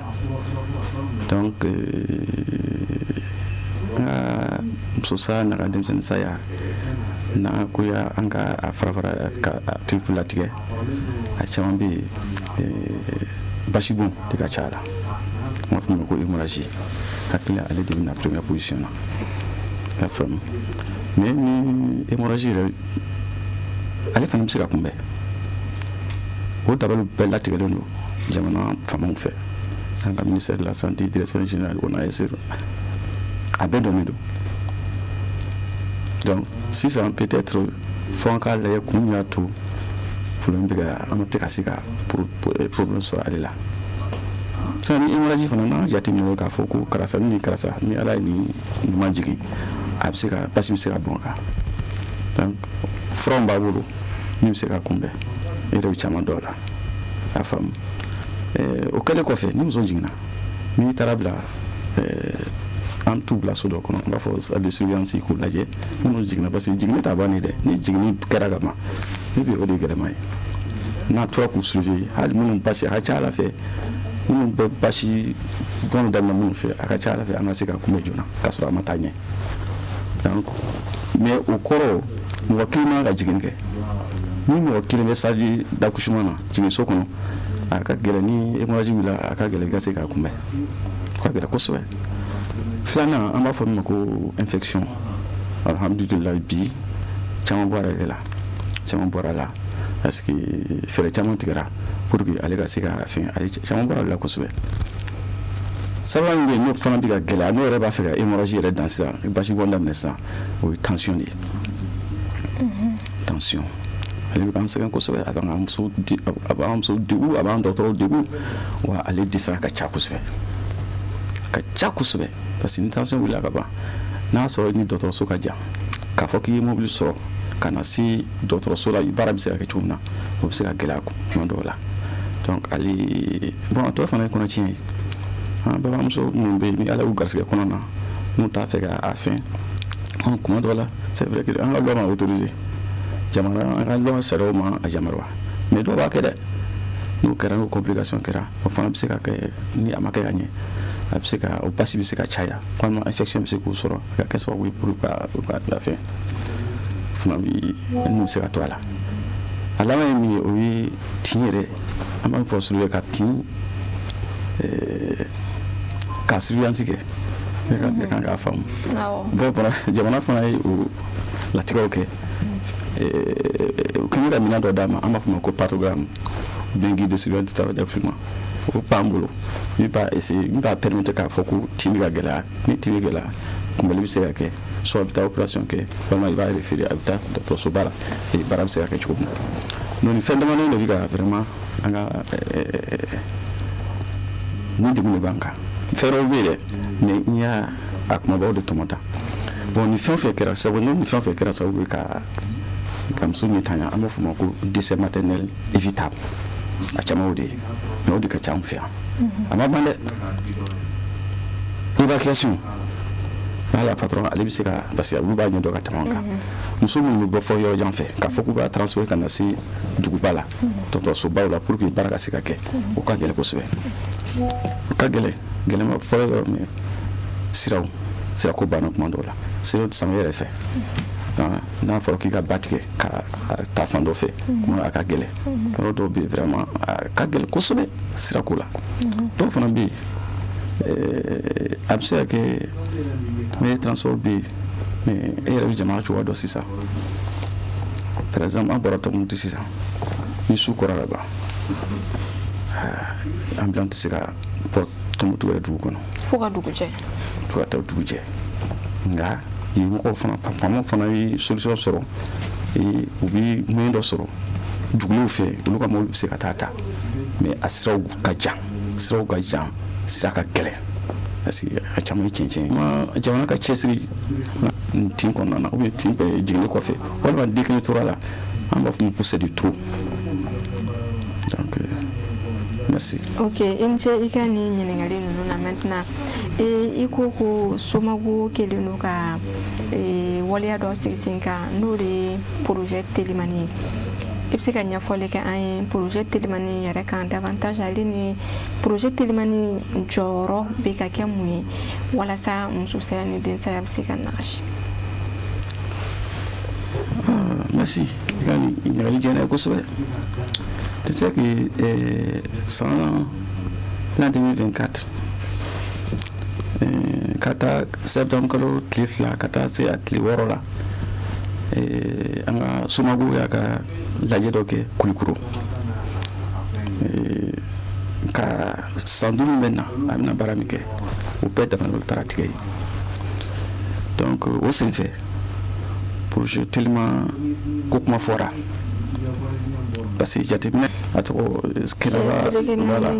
Donc an ka muso saya n'a ka denmisɛnnin saya n'a ko ya, an ka a fara fara ka a perepe latigɛ. A caman bɛ yen, basibɔn de ka ca a la, an b'a fɔ ma ko hémorragie. Hakili ale de bɛna première position na, i y'a faamu. Mais ni hémorragie yɛrɛ, ale fana bɛ se ka kunbɛn. O dabaliw bɛɛ latigɛlen don jamana faamaw fɛ, an ka ministère de la Santé, direction générale ONAS, a bɛɛ dɔnnen don. Donc sisan, peut-être fo an k'a lajɛ kun min y'a to problème bɛ ka, an tɛ ka se ka problème sɔrɔ ale la sisan. Ni hémorragie fana n'an jateminɛ k'a fɔ ko karisa ni karisa, ni Ala ye nin ɲuman jigin, a bɛ se ka basi bɛ se ka bɔn a kan. Donc furaw b'a bolo min bɛ se ka kunbɛn. E yɛrɛ bɛ caman dɔw la, a y'a faamu. O kɛlen kɔfɛ, ni muso jiginna, n'i taara bila, an t'u bila so dɔ kɔnɔ, an b'a fɔ salle de surveillance, k'u lajɛ minnu jiginna, parce que jiginni t'a bannen dɛ. Ni jiginni kɛra ka ban, ne bɛ o de ye gɛlɛman ye. N'a tora k'u surveiller, hali minnu basi, a ka ca ala fɛ, minnu bɛ basi bɔn daminɛ minnu fɛ, a ka ca ala fɛ, an ka se ka kunbɛn joona k'a sɔrɔ a ma taa ɲɛ. Donc mais o kɔrɔ, mɔgɔ kelen man ka jiginni kɛ. Ni mɔgɔ kelen bɛ salle d'accouchement na, jiginso kɔnɔ, a ka gɛlɛn. Ni hémorragie wulila, a ka gɛlɛn i ka se k'a kunbɛn, o ka gɛlɛn kosɛbɛ. Filanan, an b'a fɔ min ma ko infection. Alhamdulilayi, bi caman bɔra yɛrɛ la, caman bɔra la, parce que fɛɛrɛ caman tigɛra pour que ale ka se ka fɛn. Ale caman bɔra la kosɛbɛ. Sabanan min bɛ yen, n'o fana bɛ ka gɛlɛya, n'o yɛrɛ b'a fɛ ka hémorragie yɛrɛ dan sisan, basi bɔn daminɛ sisan, o ye tension de ye. Tension, ale bɛ k'an sɛgɛn kosɛbɛ. A b'an muso degun, a b'an dɔgɔtɔrɔw degun, wa ale dɛsɛ ka ca kosɛbɛ, ka ca kosɛbɛ, parce que ni tension wulila ka ban, n'a sɔrɔ ni dɔgɔtɔrɔso ka jan, k'a fɔ k'i ye mobili sɔrɔ ka na se dɔgɔtɔrɔso la, baara bɛ se ka kɛ cogo min na, o bɛ se ka gɛlɛya kuma dɔw la. Donc ale, bon, a tɔ fana ye kɔnɔtiɲɛ ye. An balimamuso minnu bɛ yen, ni Ala y'u garisɛgɛ kɔnɔ na, n'u t'a fɛ ka a fɛn, kuma dɔw la, c'est vrai que an ka loi ma autorisé, jamana an ka loi sariyaw ma a yamaruya, mais dɔw b'a kɛ dɛ. N'o kɛra, n'o complication kɛra, o fana bɛ se ka kɛ, ni a ma kɛ ka ɲɛ, a bɛ se ka o basi bɛ se ka caya, walima infection bɛ se k'u sɔrɔ, ka kɛ sababu ye pour ka la fɛn fana bi n'u bɛ se ka to a la. A laban ye min ye, o ye tin yɛrɛ. An b'a fɔ surveiller ka tin ka surveillance kɛ. E kan k'a faamu. Bon, jamana fana ye o latigɛw kɛ. U kɛlen ka minɛn dɔ d'a ma, an b'a fɔ o ma ko partogramme, bien guide de surveillance du travail d'accouchement. O b'an bolo min b'a essayer, min b'a permettre k'a fɔ ko tin bɛ ka gɛlɛya. Ni tin bɛ gɛlɛya, kunbɛli bɛ se ka kɛ, soit a bɛ taa opération kɛ, walima i b'a référer, a bɛ taa dɔgɔtɔrɔsoba la, baara bɛ se ka kɛ cogo min na. Donc nin fɛn damadɔ de bɛ ka vraiment an ka ni degun de b'an kan. Fɛn wɛrɛw bɛ yen dɛ, mais n y'a a kumabaw de tɔmɔ ta. Bon, ni fɛn o fɛn kɛra sababu, ni fɛn o fɛn kɛra sababu ye ka muso ɲɛ tanya, an b'a fɔ o ma ko décès maternel évitable. A caman o de ye, mais o de ka ca an fɛ yan. A ma ban dɛ. Évacuation, voilà, patron, ale bɛ se ka, parce que olu b'a ɲɛdɔn ka tɛmɛ an kan. Muso minnu bɛ bɔ fɔ yɔrɔ jan fɛ, k'a fɔ k'u b'a transférer ka na se duguba la, dɔgɔtɔrɔsobaw la, pour que baara ka se ka kɛ, o ka gɛlɛn kosɛbɛ, o ka gɛlɛn. Gɛlɛma fɔlɔ yɔrɔ min, siraw, sirako banna kuma dɔw la, siraw samiya yɛrɛ fɛ, n'a fɔra k'i ka ba tigɛ ka taa fan dɔ fɛ, kuma a ka gɛlɛn. Yɔrɔ dɔw bɛ yen, vraiment, a ka gɛlɛn kosɛbɛ sirako la. Dɔw fana bɛ yen, a bɛ se ka kɛ mais transport bɛ yen, mais e yɛrɛ bɛ jamana cogoya dɔn sisan. Par exemple, an bɔra Tɔnbukutu sisan, ni su kɔra ka ban, ambulance tɛ se ka bɔ Tɔnbukutu yɛrɛ dugu kɔnɔ. Fo ka dugu jɛ. Fo ka taa dugu jɛ. Nka yen mɔgɔw fana, faamaw fana ye solution sɔrɔ, u bɛ moyen dɔ sɔrɔ dugulenw fɛ, olu ka mobili bɛ se ka taa ta, mais a siraw ka jan, siraw ka jan, sira ka gɛlɛn, parce que a caman ye cɛncɛn ye. Jamana ka cɛsiri tin kɔnɔna na, ou bien tin jiginni kɔfɛ, walima den kelen tora la, an b'a fɔ ko c'est du trop. Donc merci. Ok, i ni ce i ka nin ɲininkali ninnu na. Maintenant, i ko ko SOMAGO kɛlen don ka waleya dɔ sigi sen kan, n'o de ye projet telimani ye. I bɛ se ka ɲɛfɔli kɛ an ye projet Telimani yɛrɛ kan davantage, ale ni projet Telimani jɔyɔrɔ bɛ ka kɛ mun ye walasa muso saya ni den saya bɛ se ka nagasi? Ah, merci, i ka nin ɲininkali diyara n ye kosɛbɛ. Tu sais que san l'an 2024 ka taa septembre kalo tile 2 ka taa se a tile 6 la, an ka SOMAGO y'a ka lajɛ dɔ kɛ Kulikoro ka san 5 bɛ na, a bɛna baara min kɛ, o bɛɛ daminɛ taara tigɛ ye. Donc o senfɛ, projet Telima ko kuma fɔra, parce que jateminɛ a tɔgɔ kɛnɛba, voilà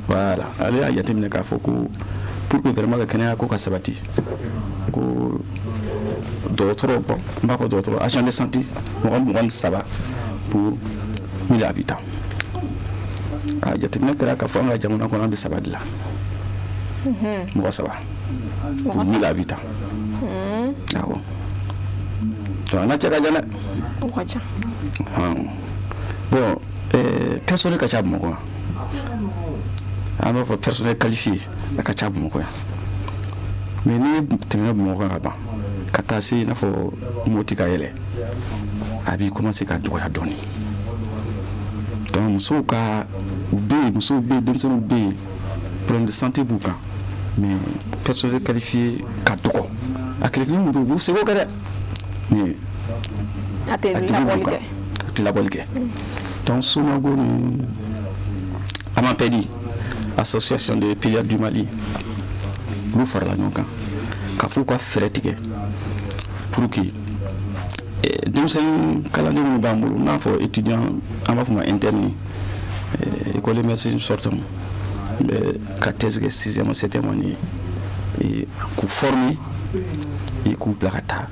voilà, ale y'a jateminɛ k'a fɔ ko pour que vraiment ka kɛnɛya ko ka sabati, ko dɔgɔtɔrɔ, bon, n b'a fɔ dɔgɔtɔrɔ, agent de santé mɔgɔ 23 pour 1000 habitants. A jateminɛ kɛra k'a fɔ an ka jamana kɔnɔ, an bɛ saba de la, mɔgɔ saba pour 1000 habitants. Awɔ, donc an ka cɛ ka jan dɛ. O ka ca. Bon, personnel ka ca Bamakɔ yan, an b'a fɔ personnel qualifié, a ka ca Bamakɔ yan. Mais n'i tɛmɛna Bamakɔ ka ban ka taa se i n'a fɔ Moti ka yɛlɛ, a b'i commencer ka dɔgɔya dɔɔni. Donc musow ka, u bɛ yen, musow bɛ yen, denmisɛnninw bɛ yen, problème de santé b'u kan, mais personnel qualifié ka dɔgɔ. A kɛlɛkɛla minnu bɛ yen, u b'u seko kɛ dɛ, mais a tɛ labɔli kɛ. A tɛ labɔli kɛ. Donc SOMAGO ni AMAPEDI, Association des pédiatres du Mali, olu farala ɲɔgɔn kan ka fɔ u ka fɛɛrɛ tigɛ pour que denmisɛnnin kalanden minnu b'an bolo, n'a fɔ étudiant, an b'a fɔ ma interne, école de médecine sortant bɛ ka thèse kɛ sixième, septième année, k'u former, k'u bila ka taa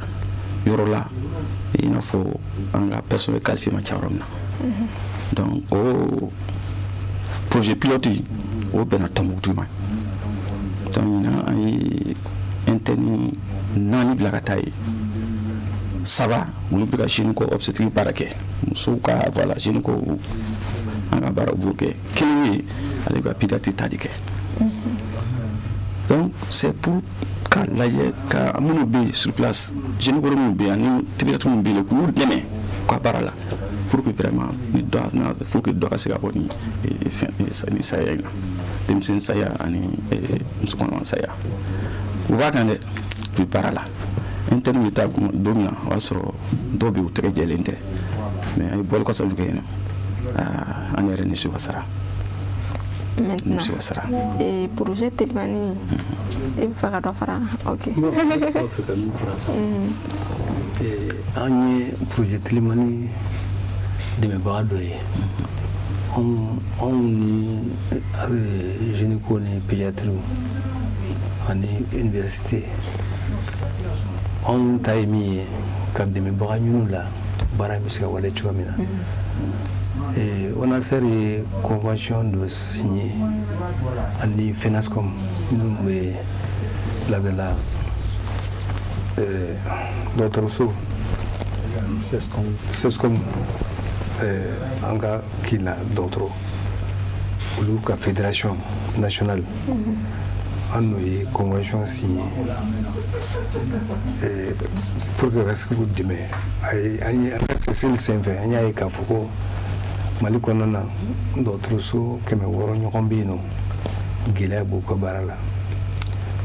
yɔrɔ la i n'a fɔ an ka personnel qualifié ma ca yɔrɔ min na. Donc o projet pilote, o bɛnna Tɔnbukutu ma. Donc ɲinan, an ye interne naani bila ka taa yen. Saba, olu bɛ ka gynéco obstétrique baara kɛ, musow ka, voilà, gynéco an ka baara, u b'o kɛ. Kelen bɛ yen, ale bɛ ka pédiatrie ta de kɛ. Donc c'est pour k'a lajɛ ka minnu bɛ yen sur place, gynéco minnu bɛ yen ani pédiatre minnu bɛ yen, k'olu dɛmɛ u ka baara la pour que vraiment ni dɔ, pour que dɔ ka se ka bɔ ni fɛn ni saya in na, denmisɛnnin saya ani muso kɔnɔma saya. U b'a kan dɛ, u bɛ baara la. Interne bɛ taa don min na, o y'a sɔrɔ dɔw bɛ yen, u tɛgɛ jɛlen tɛ. Mais an ye bɔli kɔsa min kɛ yen nɔ, an yɛrɛ ni su ka sara. Maintenant, su ka sara. Projet Telimani, i bɛ fɛ ka dɔ fara? Ok. N b'a fɛ ka min fara kan, an ye projet Telimani dɛmɛbaga dɔ ye. Anw ni gynéco ni pédiatrie ani université, anw ta ye min ye ka dɛmɛbaga ɲini la, baara in bɛ se ka wale cogoya min na. ONASER ye convention dɔ signé ani FENASCOM minnu bɛ labɛnla dɔgɔtɔrɔso CSCOM. CSCOM, an ka kin na dɔgɔtɔrɔ, olu ka fédération nationale, an n'o ye convention signé pour que ka se k'u dɛmɛ. A ye an ye an ka sɛgɛsɛgɛli senfɛ, an y'a ye k'a fɔ ko Mali kɔnɔna na, dɔgɔtɔrɔso 600 ɲɔgɔn bɛ yen nɔ, gɛlɛya b'u ka baara la.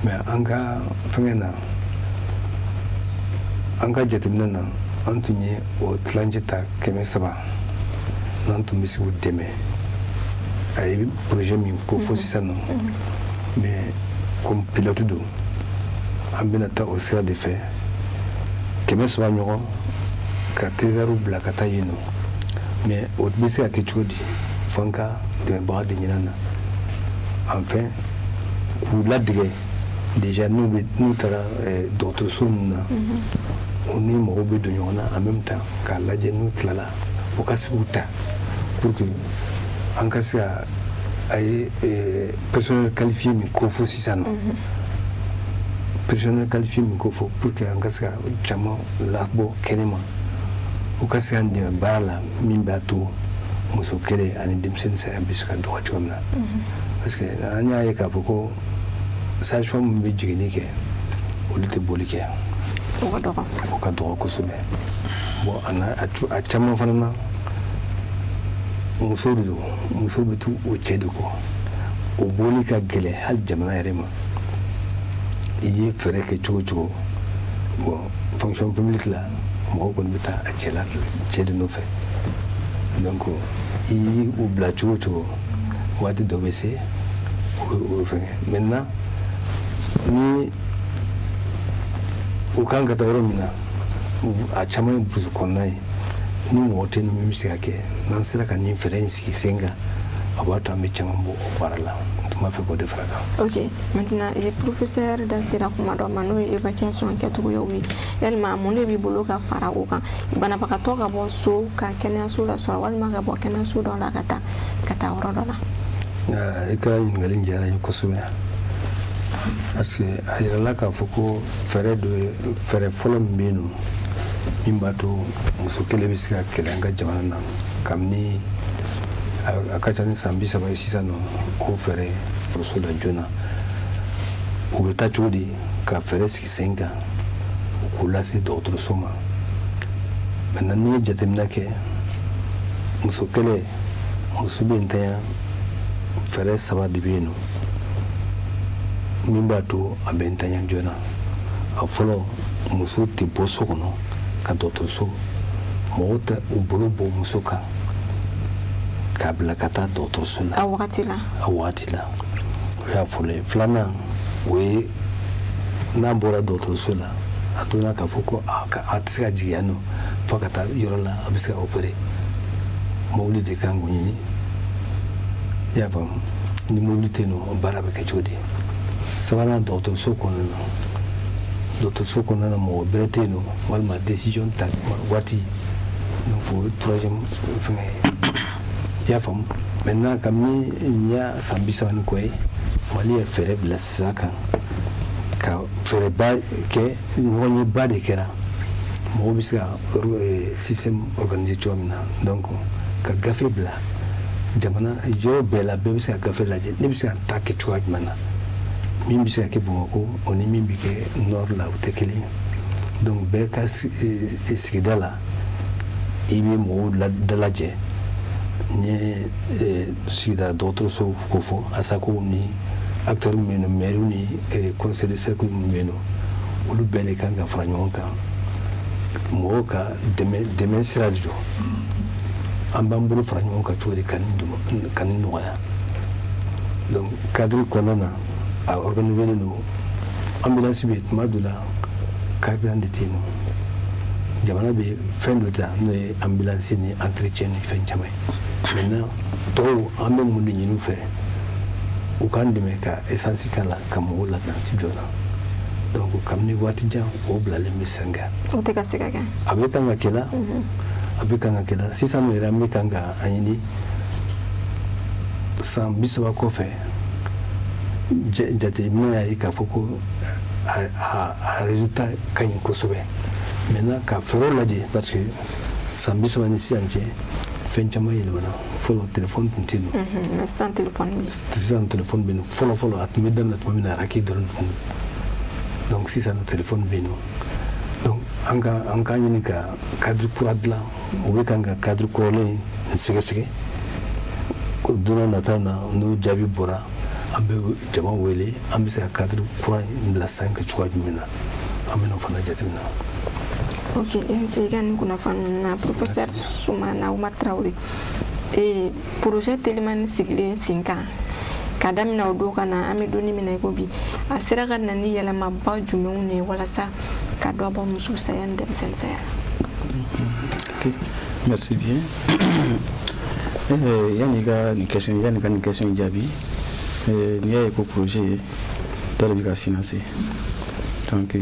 Mais an ka fɛngɛ na, an ka jateminɛ na, an tun ye o tilancɛ ta 300 n'an tun bɛ se k'u dɛmɛ. A ye projet min ko fo sisan nɔ, mais comme pilote don, an bɛna taa o sira de fɛ, 300 ɲɔgɔn ka thésards bila ka taa yen nɔ. Mais o bɛ se ka kɛ cogo di? Fo an ka dɛmɛbaga de ɲini an na, enfin k'u ladege déjà. N'u bɛ n'u taara dɔgɔtɔrɔso ninnu na, u ni mɔgɔw bɛ don ɲɔgɔn na en même temps k'a lajɛ, n'u tilala, u ka se k'u ta pour que an ka se ka a ye personnel qualifié min ko fo sisan nɔ, personnel qualifié min ko fo, pour que an ka se ka caman labɔ kɛnɛma. U ka se k'an dɛmɛ baara la min b'a to muso kelen ani denmisɛnnin saya bɛ se ka dɔgɔ cogo min na, parce que an y'a ye k'a fɔ ko sage-femme min bɛ jiginni kɛ, olu tɛ boli kɛ. O ka dɔgɔ. O ka dɔgɔ kosɛbɛ. Bon, a caman fana na, muso de don, muso bɛ to o cɛ de kɔ. O boli ka gɛlɛn hali jamana yɛrɛ ma. I ye fɛɛrɛ kɛ cogo o cogo, bon, fonction publique la, mɔgɔw kɔni bɛ taa a cɛ la, cɛ de nɔfɛ. Donc i ye u bila cogo o cogo, waati dɔ bɛ se, o bɛ fɛngɛ. Maintenant, ni u kan ka taa yɔrɔ min na, a caman ye burusi kɔnɔna ye, ni mɔgɔ tɛ min bɛ se ka kɛ. N'an sera ka nin fɛɛrɛ in sigi sen kan, a b'a to an bɛ caman bɔ o baara la. N tun b'a fɛ k'o de fara kan. Ok, maintenant, professeur da sera kuma dɔ ma, n'o ye évacuation kɛcogoyaw ye. Yalima mun de b'i bolo ka fara o kan, banabagatɔ ka bɔ so ka kɛnɛyaso la sɔrɔ, walima ka bɔ kɛnɛyaso dɔ la ka taa yɔrɔ dɔ la? I ka ɲininkali diyara n ye kosɛbɛ, parce que a yirala k'a fɔ ko fɛɛrɛ dɔ ye, fɛɛrɛ fɔlɔ min bɛ yen nɔ min b'a to muso kelen bɛ se ka kɛlɛ an ka jamana na kabini a ka ca ni san 30 ye sisan nɔ, o fɛɛrɛ dɔgɔtɔrɔso la joona, u bɛ taa cogo di ka fɛɛrɛ sigi sen kan u k'u lase dɔgɔtɔrɔso ma. Maintenant, n'i ye jateminɛ kɛ, muso kɛlɛ, muso bɛ ntanya, fɛɛrɛ saba de bɛ yen nɔ min b'a to a bɛ ntanya joona. A fɔlɔ, muso tɛ bɔ so kɔnɔ ka dɔgɔtɔrɔso, mɔgɔw tɛ u bolo bɔ muso kan k'a bila ka taa dɔgɔtɔrɔso la. A wagati la. A wagati la, o y'a fɔlɔ ye. Filanan, o ye n'a bɔra dɔgɔtɔrɔso la, a donna k'a fɔ ko a tɛ se ka jigin yan nɔ fo ka taa yɔrɔ la, a bɛ se ka opérer, mobili de kan k'o ɲini. I y'a faamu? Ni mobili tɛ yen nɔ, baara bɛ kɛ cogo di? Sabanan, dɔgɔtɔrɔso kɔnɔna na, mɔgɔ bɛrɛ tɛ yen nɔ, walima décision ta waati. Donc o ye troisième fɛngɛ ye. I y'a faamu? Maintenant, kabini nin y'a san 30 ni kɔ ye, Mali ye fɛɛrɛ bila sira kan ka fɛɛrɛba kɛ, ɲɔgɔnyeba de kɛra, mɔgɔw bɛ se ka système organiser cogo min na. Donc ka gafe bila jamana yɔrɔ bɛɛ la, bɛɛ bɛ se ka gafe lajɛ, ne bɛ se ka ta kɛ cogoya jumɛn na, min bɛ se ka kɛ Bamakɔ, o ni min bɛ kɛ nord la, o tɛ kelen ye. Donc bɛɛ ka sigida la, i bɛ mɔgɔw dalajɛ. N ye sigida dɔgɔtɔrɔso ko fɔ, ASACO ni acteurs min bɛ yen nɔ, maire ni conseil de cercle min bɛ yen nɔ, olu bɛɛ de kan ka fara ɲɔgɔn kan, mɔgɔw ka dɛmɛ sira de don. An b'an bolo fara ɲɔgɔn kan cogo di ka nin nɔgɔya? Donc cadre kɔnɔna na, a organisé don, ambulance bɛ yen, tuma dɔ la carburant de tɛ yen nɔ. Jamana bɛ fɛn dɔ ta, n'o ye ambulance ni entretien ni fɛn caman ye. Maintenant, tɔw, an bɛ mun de ɲini u fɛ? U k'an dɛmɛ ka essence k'a la ka mɔgɔw labila joona. Donc kabini waati jan, o bilalen bɛ sen kan. O tɛ ka se ka kɛ. A bɛ kan ka kɛ la, a bɛ kan ka kɛ la. Sisan yɛrɛ, an bɛ kan ka a ɲini san 30 kɔfɛ. Jateminɛ y'a ye k'a fɔ ko a résultat ka ɲi kosɛbɛ. Maintenant, ka fɛɛrɛw lajɛ, parce que san 30 ni sisan cɛ, fɛn caman yɛlɛmana. Fɔlɔ, téléphone tun tɛ yen nɔ. Mais sisan téléphone bɛ yen. Sisan téléphone bɛ yen. Fɔlɔ fɔlɔ, a tun bɛ daminɛ tuma min na, raquette dɔrɔn tun don. Donc sisan téléphone bɛ yen nɔ. Donc an ka ɲini ka cadre kura dilan. U bɛ kan ka cadre kɔrɔlen in sɛgɛsɛgɛ. Don n'a nataw na, n'o jaabi bɔra, an bɛ jama wele, an bɛ se ka cadre kura in bila san kɛ cogoya jumɛn na, an bɛ n'o fana jateminɛ. Ok, i ka nin kunnafoni ninnu na, professeur Sumana Umar Tarawele, projet Telimani sigilen sen kan ka daminɛ o don ka na an bɛ donni min na i ko bi, a sera ka na ni yɛlɛmaba jumɛnw de ye walasa ka dɔ bɔ muso saya ni denmisɛnnin saya la? Ok, merci bien. Yanni ka nin question jaabi, n'i y'a ye ko projet dɔ de bɛ ka financer, donc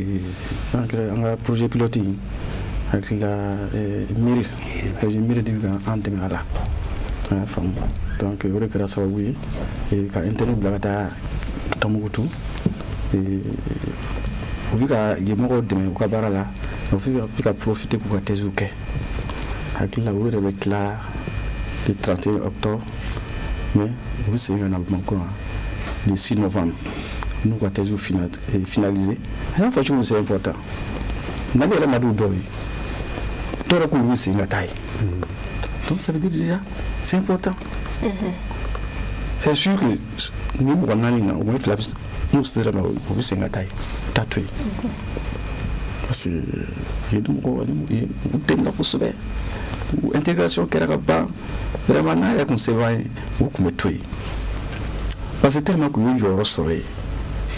an ka projet pilote in, hakili la mairie, projet mairie de bɛ ka an dɛmɛ a la. An y'a faamu. Donc o de kɛra sababu ye ka interne bila ka taa Tɔnbukutu. U bɛ ka yen mɔgɔw dɛmɛ u ka baara la, u bɛ ka profiter k'u ka thèse kɛ. Hakili la, u yɛrɛ bɛ tila le 31 octobre, mais u bɛ segin ka na Bamakɔ yan le 6 novembre, n'u ka thèse finalisé. A y'a fɔ cogo min, c'est important. Mali yɛrɛ ma d'u dɔw ye, dɔw yɛrɛ k'olu bɛ segin ka taa yen. Donc ça veut dire déjà c'est important. C'est sûr que ni mɔgɔ naani na, au moins fila bɛ, n'u sera ma, u bɛ segin ka taa yen, u t'a to yen, parce que yen mɔgɔw u dɛmɛ kosɛbɛ, u intégration kɛra ka ban. Vraiment, n'a yɛrɛ kun se b'an ye, u tun bɛ to yen, parce que tellement k'u ye jɔyɔrɔ sɔrɔ yen.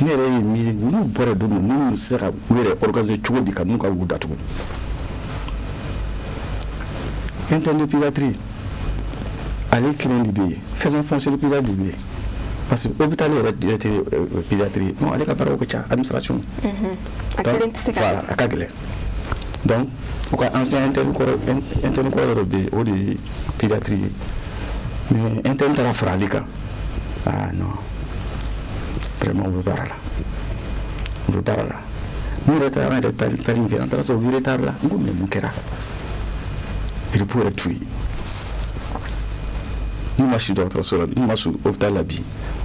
Ne yɛrɛ ye miiri, n'u bɔra don min, n'u sera ka u yɛrɛ organiser cogo di ka n'u ka wuu datugu. Interne de pédiatrie, ale kelen de bɛ yen, faisant fonction de pédiatre de bɛ yen, parce que hôpital yɛrɛ directeur pédiatrie, non, ale ka baaraw ka ca, administration. A kelen tɛ se ka. Voilà, a ka gɛlɛn. Donc u ka ancien interne kɔrɔ, interne kɔrɔ dɔ bɛ yen, o de ye pédiatrie ye, mais interne taara fara ale kan. Ah non, vraiment, u bɛ baara la, u bɛ baara la. N'u yɛrɛ taara, an yɛrɛ taali min kɛ, an taara sɔrɔ u bɛ retard la. N ko mais mun kɛra? Repos yɛrɛ t'u ye. N'u ma si dɔgɔtɔrɔso la, n'u ma si hôpital la bi,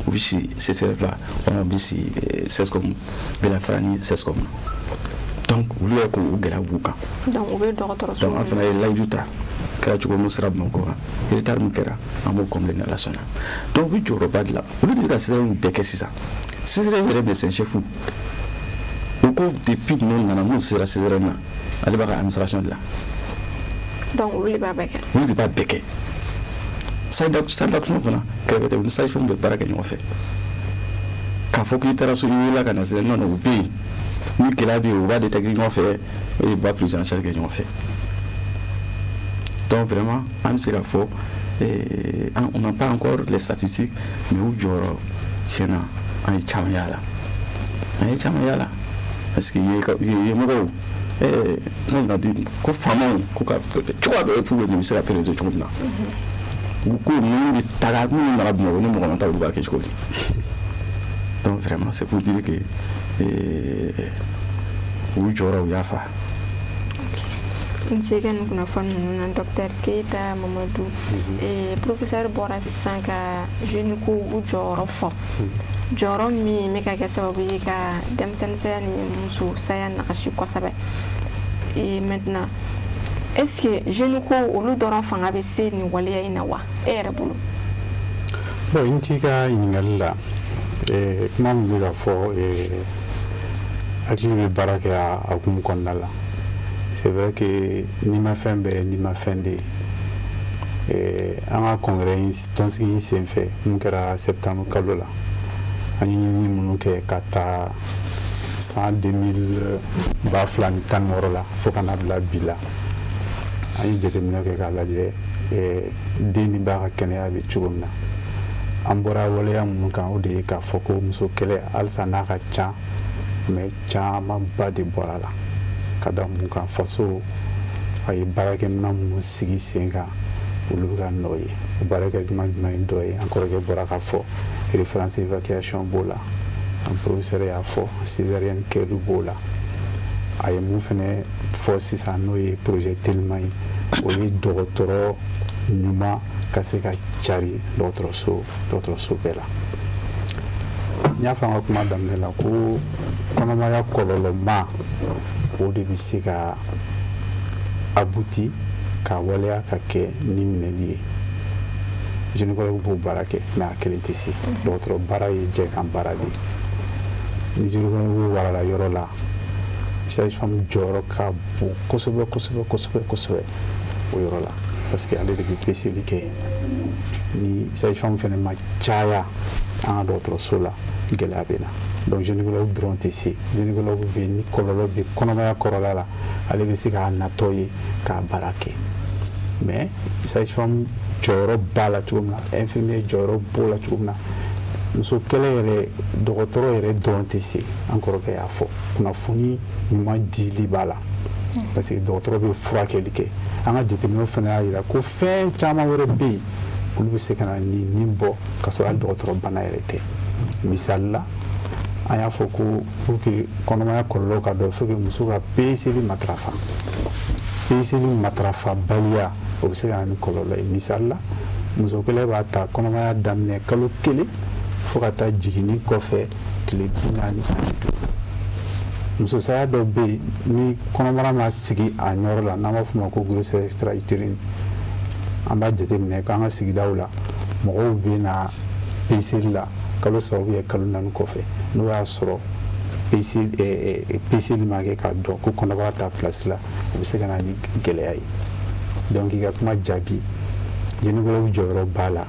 u bɛ si CSRéf la, walima u bɛ si CSCOM Belafara ni CSCOM na. Donc olu yɛrɛ ko o gɛlɛya b'u kan. Donc u bɛ dɔgɔtɔrɔso. Donc an fana ye layidu ta, kɛra cogo min sera Bamakɔ kan, retard min kɛra, an b'o combler ni Ala sɔnna. Donc u bɛ jɔyɔrɔba de la, olu de bɛ ka CSRéf bɛɛ kɛ sisan. CSRéf yɛrɛ médecin chef, u ko depuis ninnu nana, n'u sera CSRéf na, ale b'a ka administration de la. Donc olu de b'a bɛɛ kɛ. Olu de b'a bɛɛ kɛ. Salle d'accouchement fana kɛrɛfɛ tɛ, u ni sage-femme bɛ baara kɛ ɲɔgɔn fɛ. K'a fɔ k'i taara so, i wulila ka na sisan, non non, u bɛ yen. Ni gɛlɛya bɛ yen, u b'a détecter ɲɔgɔn fɛ, u b'a prise en charge kɛ ɲɔgɔn fɛ. Donc vraiment, an bɛ se k'a fɔ, on n'a pas encore les statistiques, mais u jɔyɔrɔ tiɲɛna, an ye caman y'a la, an ye caman y'a la, parce que yen mɔgɔw kuma di ko faamaw ko ka cogoya dɔ ye pour que nin bɛ se ka pérenniser cogo min na. U ko ninnu bɛ taga, minnu nana Bamakɔ, ni mɔgɔ ma taa, olu b'a kɛ cogo di? Donc vraiment, c'est pour dire que u jɔyɔrɔ, u y'a fa. N ce ka nin kunnafoni ninnu na, docteur Keyita Mamadu. Professeur bɔra sisan ka gynéco u jɔyɔrɔ fɔ, jɔyɔrɔ min bɛ ka kɛ sababu ye ka denmisɛnnin saya ni muso saya nagasi kosɛbɛ. Maintenant, est ce que gynéco olu dɔrɔn fanga bɛ se nin waleya in na wa, e yɛrɛ bolo? Bon, i ni ce i ka ɲininkali la. Kuma min bɛ ka fɔ, hakili bɛ baara kɛ a hukumu kɔnɔna la. C'est vrai que n'i ma fɛn bɛɛ, n'i ma fɛn de ye. An ka congrès tɔnsigi in sen fɛ, mun kɛra septembre kalo la, an ye ɲinini minnu kɛ ka taa san 2000 2016 la fo ka na bila bi la, an ye jateminɛ kɛ k'a lajɛ den ni ba ka kɛnɛya bɛ cogo min na. An bɔra waleya minnu kan, o de ye k'a fɔ ko muso kɛlɛ, halisa n'a ka ca, mais camanba de bɔra a la. Ka da mun kan? Faso a ye baarakɛminɛn minnu sigi sen kan, olu bɛ ka nɔ ye. O baarakɛminɛn jumɛn ye? Dɔ ye, an kɔrɔkɛ bɔra k'a fɔ, référence évacuation b'o la, an professeur y'a fɔ, césarienne kɛli b'o la. A ye mun fɛnɛ fɔ sisan, n'o ye projet teliman ye, o ye dɔgɔtɔrɔ ɲuman ka se ka cari dɔgɔtɔrɔso bɛɛ la. N y'a fɔ an ka kuma daminɛ la ko kɔnɔmaya kɔlɔlɔma, o de bɛ se ka abouti ka waleya ka kɛ ni minɛli ye. Gynécologue b'o baara kɛ, mais a kelen tɛ se. Dɔgɔtɔrɔ baara ye jɛ kan baara de ye. Ni gynécologue warala yɔrɔ la, sage-femme jɔyɔrɔ ka bon kosɛbɛ kosɛbɛ kosɛbɛ kosɛbɛ o yɔrɔ la, parce que ale de bɛ peseli kɛ. Ni sage-femme fɛnɛ ma caya an ka dɔgɔtɔrɔso la, gɛlɛya bɛ na. Donc gynécologue dɔrɔn tɛ se. Gynécologue bɛ ni kɔlɔlɔ bɛ kɔnɔmaya kɔrɔla la, ale bɛ se k'a natɔ ye k'a baara kɛ, mais sage-femme jɔyɔrɔ b'a la cogo min na, infirmier jɔyɔrɔ b'o la cogo min na. Muso kɛlɛ yɛrɛ, dɔgɔtɔrɔ yɛrɛ dɔrɔn tɛ se. An kɔrɔkɛ y'a fɔ, kunnafoni ɲuman dili b'a la, parce que dɔgɔtɔrɔ bɛ furakɛli kɛ. An ka jateminɛw fana y'a jira ko fɛn caman wɛrɛ bɛ yen, olu bɛ se ka na ni nin bɔ ka sɔrɔ hali dɔgɔtɔrɔ bana yɛrɛ tɛ. Misali la, an y'a fɔ ko pour que kɔnɔmaya kɔlɔlɔ ka dɔn, faut que muso ka peseli matarafa. Peseli matarafabaliya, o bɛ se ka na ni kɔlɔlɔ ye. Misali la, muso kelen b'a ta kɔnɔmaya daminɛ kalo 1 fo ka taa jiginni kɔfɛ tile 45. Muso saya dɔ bɛ yen, ni kɔnɔbara ma sigi a yɔrɔ la, n'an b'a fɔ o ma ko grossesse extra-utérine. An b'a jateminɛ k'an ka sigidaw la, mɔgɔw bɛ na peseli la kalo 3 ou kalo 4 kɔfɛ, n'o y'a sɔrɔ peseli ma kɛ k'a dɔn ko kɔnɔbara t'a place la, o bɛ se ka na ni gɛlɛya ye. Donc i ka kuma jaabi, gynécologue jɔyɔrɔ b'a la,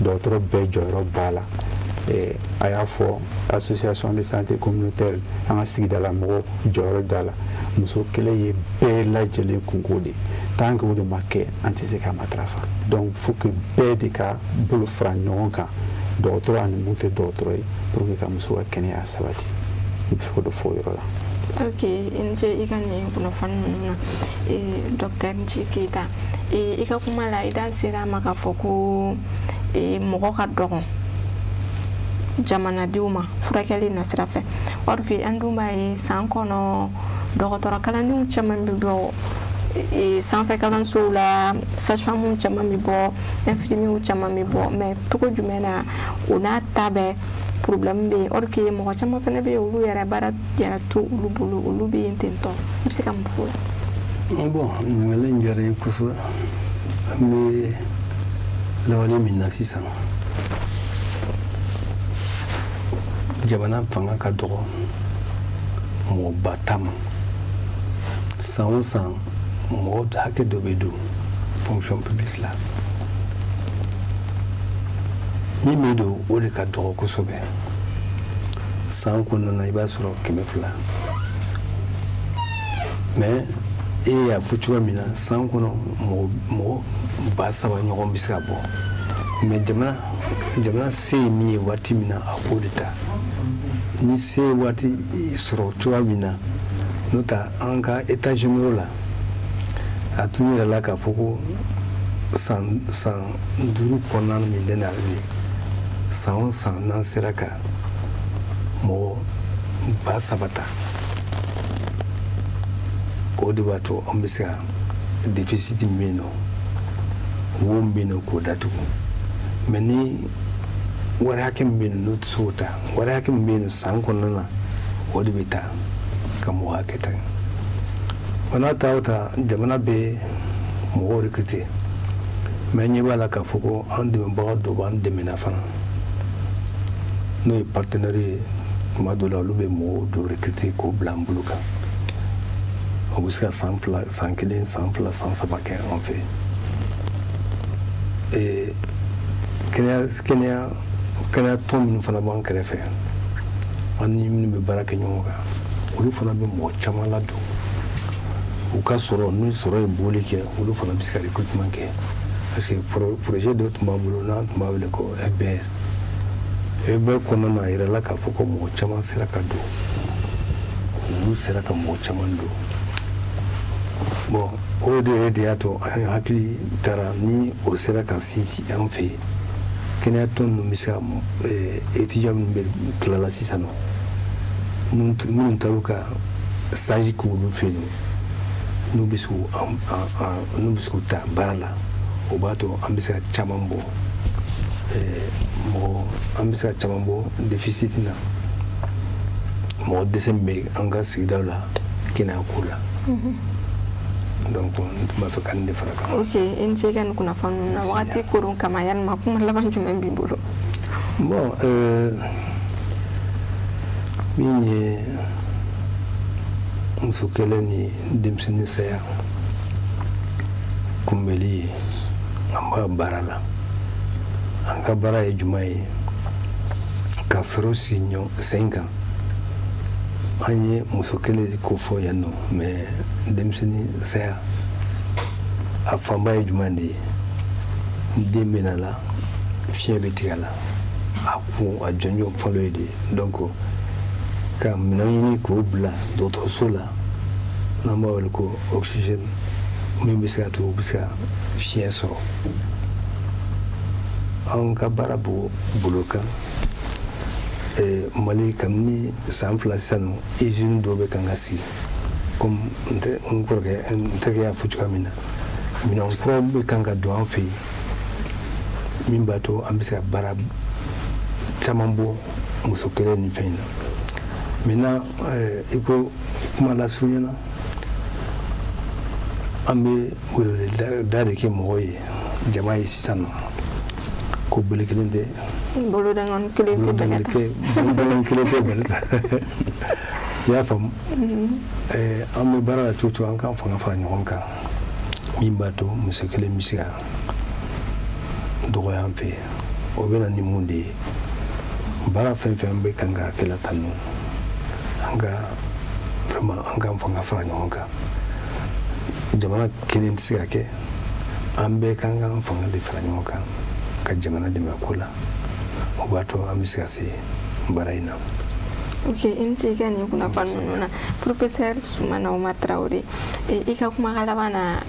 dɔgɔtɔrɔ bɛɛ jɔyɔrɔ b'a la. A y'a fɔ association de santé communautaire, an ka sigidala mɔgɔw jɔyɔrɔ da la. Muso kɛlɛ ye bɛɛ lajɛlen kunko de. Tant que o de ma kɛ, an tɛ se k'a matarafa. Donc faut que bɛɛ de ka bolo fara ɲɔgɔn kan, dɔgɔtɔrɔ ani mun tɛ dɔgɔtɔrɔ ye, pour que ka muso ka kɛnɛya sabati. I bɛ fɛ k'o de fɔ o yɔrɔ la. Ok, i ni ce i ka nin kunnafoni ninnu na, docteur Nci Keyita. I ka kuma la, i da sera a ma k'a fɔ ko mɔgɔ ka dɔgɔn jamanadenw ma furakɛli nasira fɛ. Or que an dun b'a ye, san kɔnɔ dɔgɔtɔrɔ kalandenw caman bɛ bɔ sanfɛ kalansow la, sage-femme caman bɛ bɔ, infirmiers caman bɛ bɔ, mais cogo jumɛn na o n'a ta bɛɛ problème bɛ yen? Or que mɔgɔ caman fana bɛ yen, olu yɛrɛ baara yɛrɛ to olu bolo, olu bɛ yen ten tɔ. I bɛ se ka mun fɔ o la? Bon, ɲininkali in diyara n ye kosɛbɛ. An bɛ lawale min na sisan, jamana fanga ka dɔgɔ mɔgɔba ta ma. San o san, mɔgɔ hakɛ dɔ bɛ don fonction publique la. Min bɛ don, o de ka dɔgɔ kosɛbɛ. San kɔnɔna na, i b'a sɔrɔ 200. Mais e y'a fɔ cogoya min na, san kɔnɔ mɔgɔ 3000 ɲɔgɔn bɛ se ka bɔ. Mais jamana se ye min ye waati min na, a b'o de ta. Ni se ye waati sɔrɔ cogoya min na, n'o tɛ an ka état généraux la, a tun yɛrɛ la k'a fɔ ko san 5 kɔnɔna min tɛ na ye, san o san n'an sera ka mɔgɔ 3000 ta, o de b'a to an bɛ se ka déficit min bɛ yen nɔ, wo min bɛ yen nɔ, k'o datugu. Mais ni wari hakɛ min bɛ yen nɔ, n'o tɛ se k'o ta, wari hakɛ min bɛ yen nɔ san kɔnɔna na, o de bɛ ta ka mɔgɔ hakɛ ta. Wa n'a ta o ta, jamana bɛ mɔgɔw recruter. Mais ɲɛ b'a la k'a fɔ ko an dɛmɛbaga dɔw b'an dɛmɛ fana, n'o ye partenaire ye. Tuma dɔw la, olu bɛ mɔgɔw dɔw recruter k'o bila an bolo kan. O bɛ se ka san 2, san 1, san 2, san 3 kɛ an fɛ. Kɛnɛya tɔn minnu fana b'an kɛrɛfɛ, an ni minnu bɛ baara kɛ ɲɔgɔn kan, olu fana bɛ mɔgɔ caman ladon. U ka sɔrɔ, ni sɔrɔ ye bɔli kɛ, olu fana bɛ se ka recrutement kɛ. Parce que projet dɔ tun b'an bolo, n'an tun b'a wele ko FBR. FBR kɔnɔna na, a yirala k'a fɔ ko mɔgɔ caman sera ka don, olu sera ka mɔgɔ caman don. Bon, o de yɛrɛ de y'a to an hakili taara ni o sera ka sinsin an fɛ yen, kɛnɛya tɔn ninnu bɛ se ka étudiants minnu bɛ tilala sisan nɔ, minnu taar'u ka stage k'olu fɛ yen nɔ, n'u bɛ se k'u ta baara la, o b'a to an bɛ se ka caman bɔ mɔgɔ an bɛ se ka caman bɔ déficit na, mɔgɔ dɛsɛ min bɛ an ka sigidaw la kɛnɛya ko la. Donc n tun b'a fɛ ka nin de fara kan. Ok, i ni ce i ka nin kunnafoni ninnu na. Wagati koron kama, yalima kuma laban jumɛn b'i bolo? Bon, min ye muso kɛlɛ ni denmisɛnnin saya kunbɛli ye, an b'a baara la. An ka baara ye jumɛn ye? Ka fɛɛrɛw sigi ɲɔgɔn sen kan. An ye muso kɛlɛ ko fɔ yan nɔ, mais denmisɛnnin saya a fanba ye jumɛn de ye? Den bɛ na la, fiɲɛ bɛ tigɛ a la, a kun a jɔnjɔn fɔlɔ ye de ye. Donc ka minɛn ɲini k'o bila dɔgɔtɔrɔso la, n'an b'a wele ko oxygène, min bɛ se ka to u bɛ se ka fiɲɛ sɔrɔ. An ka baara b'o bolo kan. Mali, kabini san 2 sisan nɔ, usine dɔw bɛ kan ka sigi. Comme n kɔrɔkɛ, n terikɛ y'a fɔ cogoya min na, minɛn kuraw bɛ kan ka don an fɛ yen min b'a to an bɛ se ka baara caman bɔ muso kelen nin fɛn in na. Maintenant, i ko kuma lasurunya na, an bɛ welewele da de kɛ mɔgɔw ye, jama ye sisan nɔ, ko bolo kelen tɛ Bolodenkɔni kelen tɛ bɛlɛ ta. Bolodenkɔni kelen tɛ bɛlɛ ta, i y'a faamu. An bɛ baara la cogo cogo, an k'an fanga fara ɲɔgɔn kan min b'a to muso kelen bɛ se ka dɔgɔya an fɛ yen. O bɛ na ni mun de ye? Baara fɛn fɛn bɛ kan ka kɛ la tan nɔ, an ka vraiment an k'an fanga fara ɲɔgɔn kan. Jamana kelen tɛ se ka kɛ, an bɛɛ kan k'an fanga de fara ɲɔgɔn kan ka jamana dɛmɛ ko la. O b'a to an bɛ se ka se baara in na. Ok, i ni ce i ka nin kunnafoni ninnu na, professeur Sumana Umar Tarawele. I ka kumakan laban na,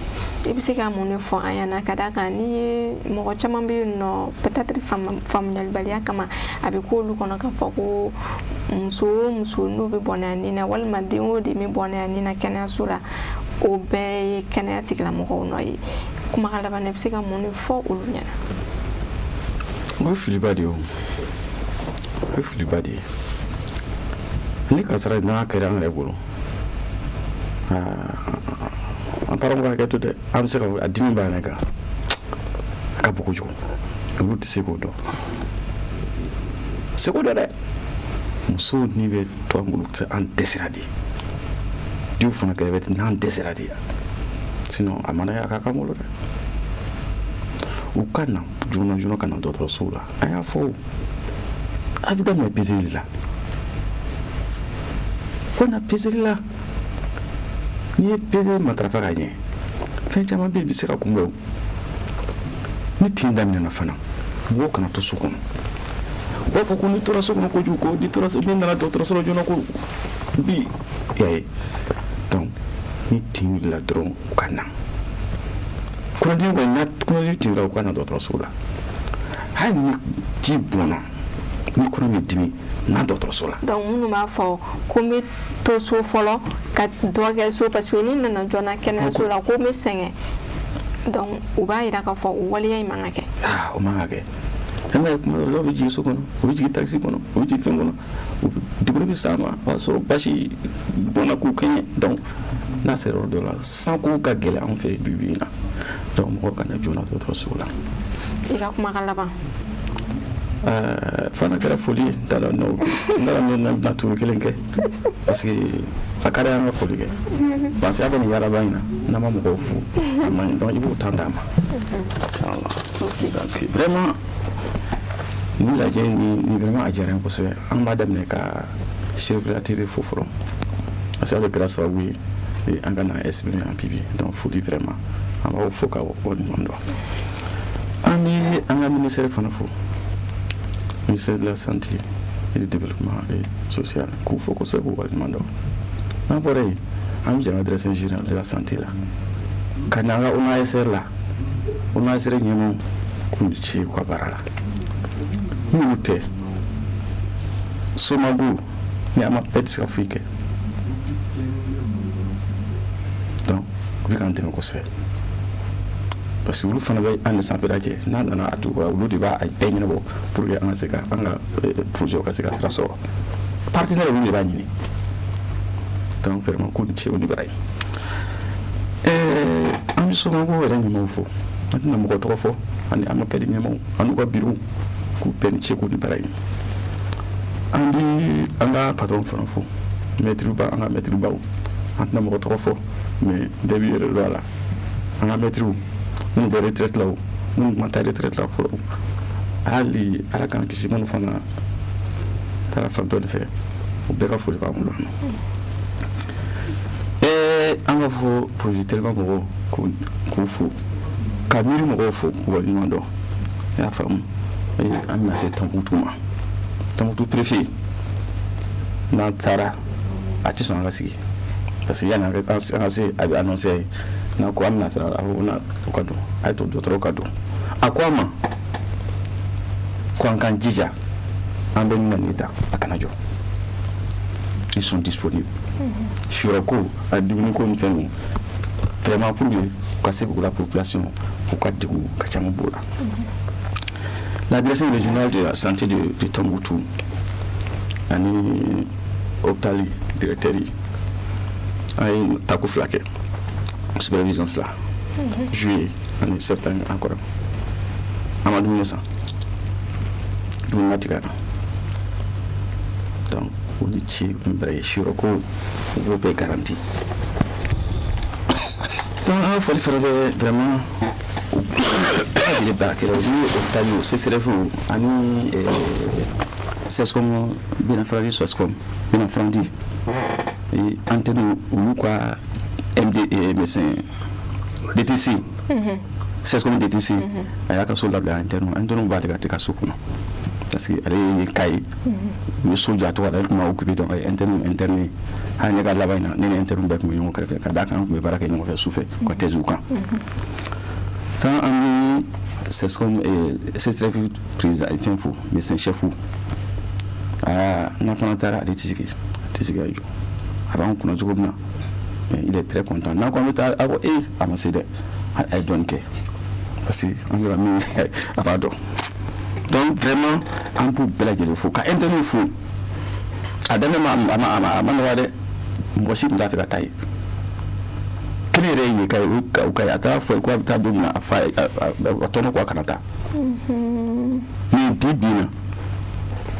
i bɛ se ka mun de fɔ an ɲɛna? Ka d'a kan n'i ye mɔgɔ caman bɛ yen nɔ, peut-être faamuyalibaliya kama, a bɛ k'olu kɔnɔ k'a fɔ ko muso o muso n'o bɛ bɔnɛ a nin na, walima den o den bɛ bɔnɛ a nin na kɛnɛyaso la, o bɛɛ ye kɛnɛya tigilamɔgɔw nɔ ye. Kumakan laban na, i bɛ se ka mun de fɔ olu ɲɛna? O ye filiba de ye, o ye filiba de ye. Ni kasara n'a kɛra an yɛrɛ bolo, an parents ka hakɛ to dɛ, an bɛ se ka a dimi b'an yɛrɛ kan, a ka bon kojugu. Olu tɛ se k'o dɔn, se k'o dɔn dɛ. Musow ni bɛ to an bolo, an dɛsɛra de. Denw fana kɛrɛfɛ, n'an dɛsɛra de, sinon a mana ye a ka k'an bolo dɛ. U ka na joona joona ka na dɔgɔtɔrɔsow la. An y'a fɔ, a bɛ daminɛ peseli la, ko na peseli la. N'i ye peseli matarafa ka ɲɛ, fɛn caman bɛ yen, bɛ se ka kunbɛn. O ni tin daminɛna fana, mɔgɔw kana to so kɔnɔ. U b'a fɔ ko n'i tora so kɔnɔ kojugu, ko n'i tora, n'i nana dɔgɔtɔrɔso la joona, ko bi y'a ye. Donc ni tin wulila dɔrɔn, u ka na. Kɔnɔdimi kɔni, n'a kɔnɔdimi tin wulila, u ka na dɔgɔtɔrɔso la. Hali ni ji bɔnna, ni kɔnɔ bɛ dimi, na dɔgɔtɔrɔso la. Donc minnu b'a fɔ ko n bɛ to so fɔlɔ ka dɔ kɛ so, parce que ni nana joona kɛnɛyaso la, ko n bɛ sɛgɛn, donc u b'a yira k'a fɔ o waleya in man ka kɛ. Ah, o man ka kɛ. E m'a ye, kuma dɔ la, dɔw bɛ jigin so kɔnɔ, u bɛ jigin taxi kɔnɔ, u bɛ jigin fɛn kɔnɔ, degun bɛ s'a ma, o b'a sɔrɔ basi bɔnna k'u kɛɲɛ. Donc n'a sera yɔrɔ dɔ la, sanko ka gɛlɛn anw fɛ bi bi in na. Donc mɔgɔw ka na joona dɔgɔtɔrɔso la. I ka kumakan laban. Fana kɛra foli ye. N t'a dɔn n'o, n t'a dɔn ne bɛna turu kelen kɛ, parce que a ka di an ka foli kɛ, parce que a bɛ nin yaaraba in na, n'an ma mɔgɔw fo, a man ɲi. Donc i b'o temps d'a ma, inchallah. Donc vraiment nin lajɛ nin, vraiment a diyara n ye kosɛbɛ. An b'a daminɛ ka Cherifila TV fo fɔlɔ, parce que a bɛ kɛra sababu ye an ka na exprimer en public. Donc foli vraiment, an b'aw fo ka waleɲuman dɔn. An bɛ an ka ministère fana fo, ministère de la Santé et du Développement et social, k'u fo kosɛbɛ, k'u waleɲuman dɔn. N'an bɔra yen, an bɛ jɛ direction générale de la Santé la, ka na an ka ONASR la, ONASR ɲɛmaaw, k'u ni ce u ka baara la. N'olu tɛ, SOMAGO ni a ma bɛɛ tɛ se ka foyi kɛ. Donc u bɛ k'an dɛmɛ kosɛbɛ, parce que olu fana bɛ an ni sanfɛla cɛ. N'a nana a tugu, olu de b'a bɛɛ ɲɛnabɔ pour que an ka se ka an ka projet ka se ka sira sɔrɔ. Partenaire, olu de b'a ɲini. Donc vraiment, k'u ni ce, u ni bara ye. An bɛ SOMAGO yɛrɛ ɲɛmaaw fo, an tɛna mɔgɔ tɔgɔ fɔ, ani an ma pɛdi ɲɛmaaw an n'u ka bureau, k'u bɛɛ ni ce, k'u ni bara ye. An bɛ an ka patron fana fo, maître ba, an ka maître baw, an tɛna mɔgɔ tɔgɔ fɔ, mais bɛɛ b'i yɛrɛ dɔn a la. An ka maître minnu bɛ retraite la, o minnu ma taa retraite la fɔlɔ, hali Ala k'an kisi, minnu fana taara fan dɔ de fɛ, o bɛɛ ka foli b'an bolo. An b'a fɔ projet Telima mɔgɔw k'u fo, ka miiri mɔgɔw fo, k'u waleɲuman dɔn, i y'a faamu. An bɛna se Tɔnbukutu ma. Tɔnbukutu préfet, n'an taara, a tɛ sɔn an ka sigi, parce que yanni an ka se, a bɛ annoncé ye n'a ko an bɛna sira, a ko na o ka don, a ye to dɔgɔtɔrɔw ka don. A ko an ma ko an k'an jija, an bɛ min na nin ta, a kana jɔ, ils sont disponibles. Siyɔrɔko a dumuniko ni fɛn ninnu, vraiment, pour que u ka se k'u la population u ka degun ka caman b'o la. La direction régionale de la santé de Tombouctou ani hôpital directeur yi, an ye tako fila kɛ, supervision fila, juillet ani septembre. Encore an ma dumuni san, dumuni ma tigɛ an na. Donc u ni ce, u ni baraji. Siyɔrɔ ko, u b'o bɛɛ garanti. Donc an ka foli fana bɛ vraiment u bɛɛ lajɛlen baarakɛlaw ni hôpital o CSRéf ani CSCOM Bena Farandi, SOSCOM Bena Farandi et antenne olu ka MD, médecin DTC, CSCOM DTC, a y'a ka so labila interne. Interne b'ale ka ka so kɔnɔ parce que ale ye ka ye, u ye so jɔ a tɔgɔ la, ale tun b'a occupé. Donc a ye interne interne hali ne ka laban in na, ne ni interne bɛɛ tun bɛ ɲɔgɔn kɛrɛfɛ, ka d'a kan an tun bɛ baara kɛ ɲɔgɔn fɛ sufɛ u ka thèse kan. Tant an bɛ CSCOM CSRéf président fɛn fo, médecin chef. Aa, n'a fana taara, ale tɛ sigi, a tɛ sigi ka jɔ, a b'an kunna cogo min na, mais il est très content. N'a ko an bɛ taa, a ko ee, a ma se dɛ, a ye dɔɔnin kɛ parce que an bɛ ka min, a b'a dɔn. Donc vraiment, an b'u bɛɛ lajɛlen fo, ka interne fo. A daminɛ ma, a ma a ma a ma nɔgɔya dɛ, mɔgɔ si tun t'a fɛ ka taa yen. Kelen yɛrɛ ye ka o ka a taara fɔ ko a bɛ taa don min na, a fa a tɔnɔ ko a kana taa. Mais bi bi in na,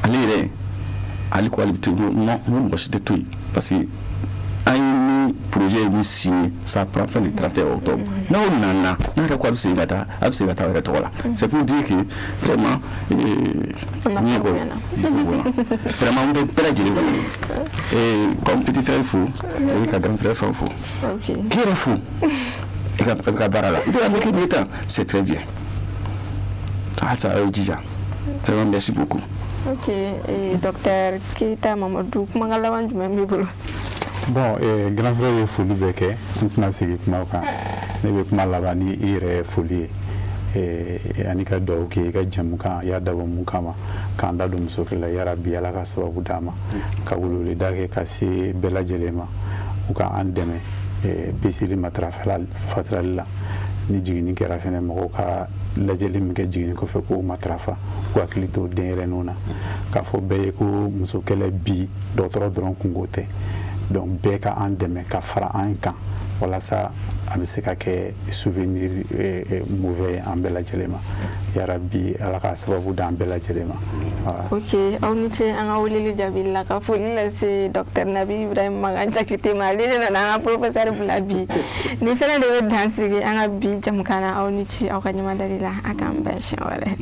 ale yɛrɛ, ale ko ale bɛ to yen. Non, n ko mɔgɔ si tɛ to yen parce que an ye ni projet ye min signé, ça prend fin le 31 octobre. N'aw nana, n'a yɛrɛ ko a bɛ segin ka taa, a bɛ segin ka taa aw yɛrɛ tɔgɔ la. C'est pour dire que vraiment ɲɛ ko vraiment, n bɛ bɛɛ lajɛlen fo et comme petit frère fo et ka grand frère fɛn fo, k'i yɛrɛ fo i ka baara la, i bɛ ka min kɛ nin ye tan, c'est très bien. Halisa a y'aw jija vraiment, merci beaucoup. Ok, et docteur Keita Mamadou, kumakan laban jumɛn b'i bolo? Bon, grand frère ye foli bɛɛ kɛ, n tɛna sigi kuma kan. Ne bɛ kuma laban ni i yɛrɛ foli ye ani ka dugawu kɛ i ka jamu kan i y'a dabɔ mun kama, k'an da don muso la. Yarabi, Ala ka sababu d'an ma ka weleweleda kɛ ka se bɛɛ lajɛlen ma, u ka an dɛmɛ peseli matarafali la. Ni jiginni kɛra fɛnɛ, mɔgɔw ka lajɛli min kɛ jiginni kɔfɛ, k'o matarafa, k'u hakili to denyɛrɛninw na. K'a fɔ bɛɛ ye ko muso kɛlɛ bi, dɔgɔtɔrɔ dɔrɔn kungo tɛ. Donc bɛɛ ka an dɛmɛ ka fara an kan walasa a bɛ se ka kɛ souvenir mauvais ye an bɛɛ lajɛlen ma. Yarabi, Ala ka sababu d'an bɛɛ lajɛlen ma. Ok, aw ni ce an ka weleli jaabi la. Ka foli lase docteur Nabi Ibrahim Magan Jakite ma, ale de nana an ka professeur bila bi. Nin fɛnɛ de bɛ dan sigi an ka bi jamukan na. Aw ni ce aw ka ɲɛmadali la. A k'an bɛn siɲɛ wɛrɛ.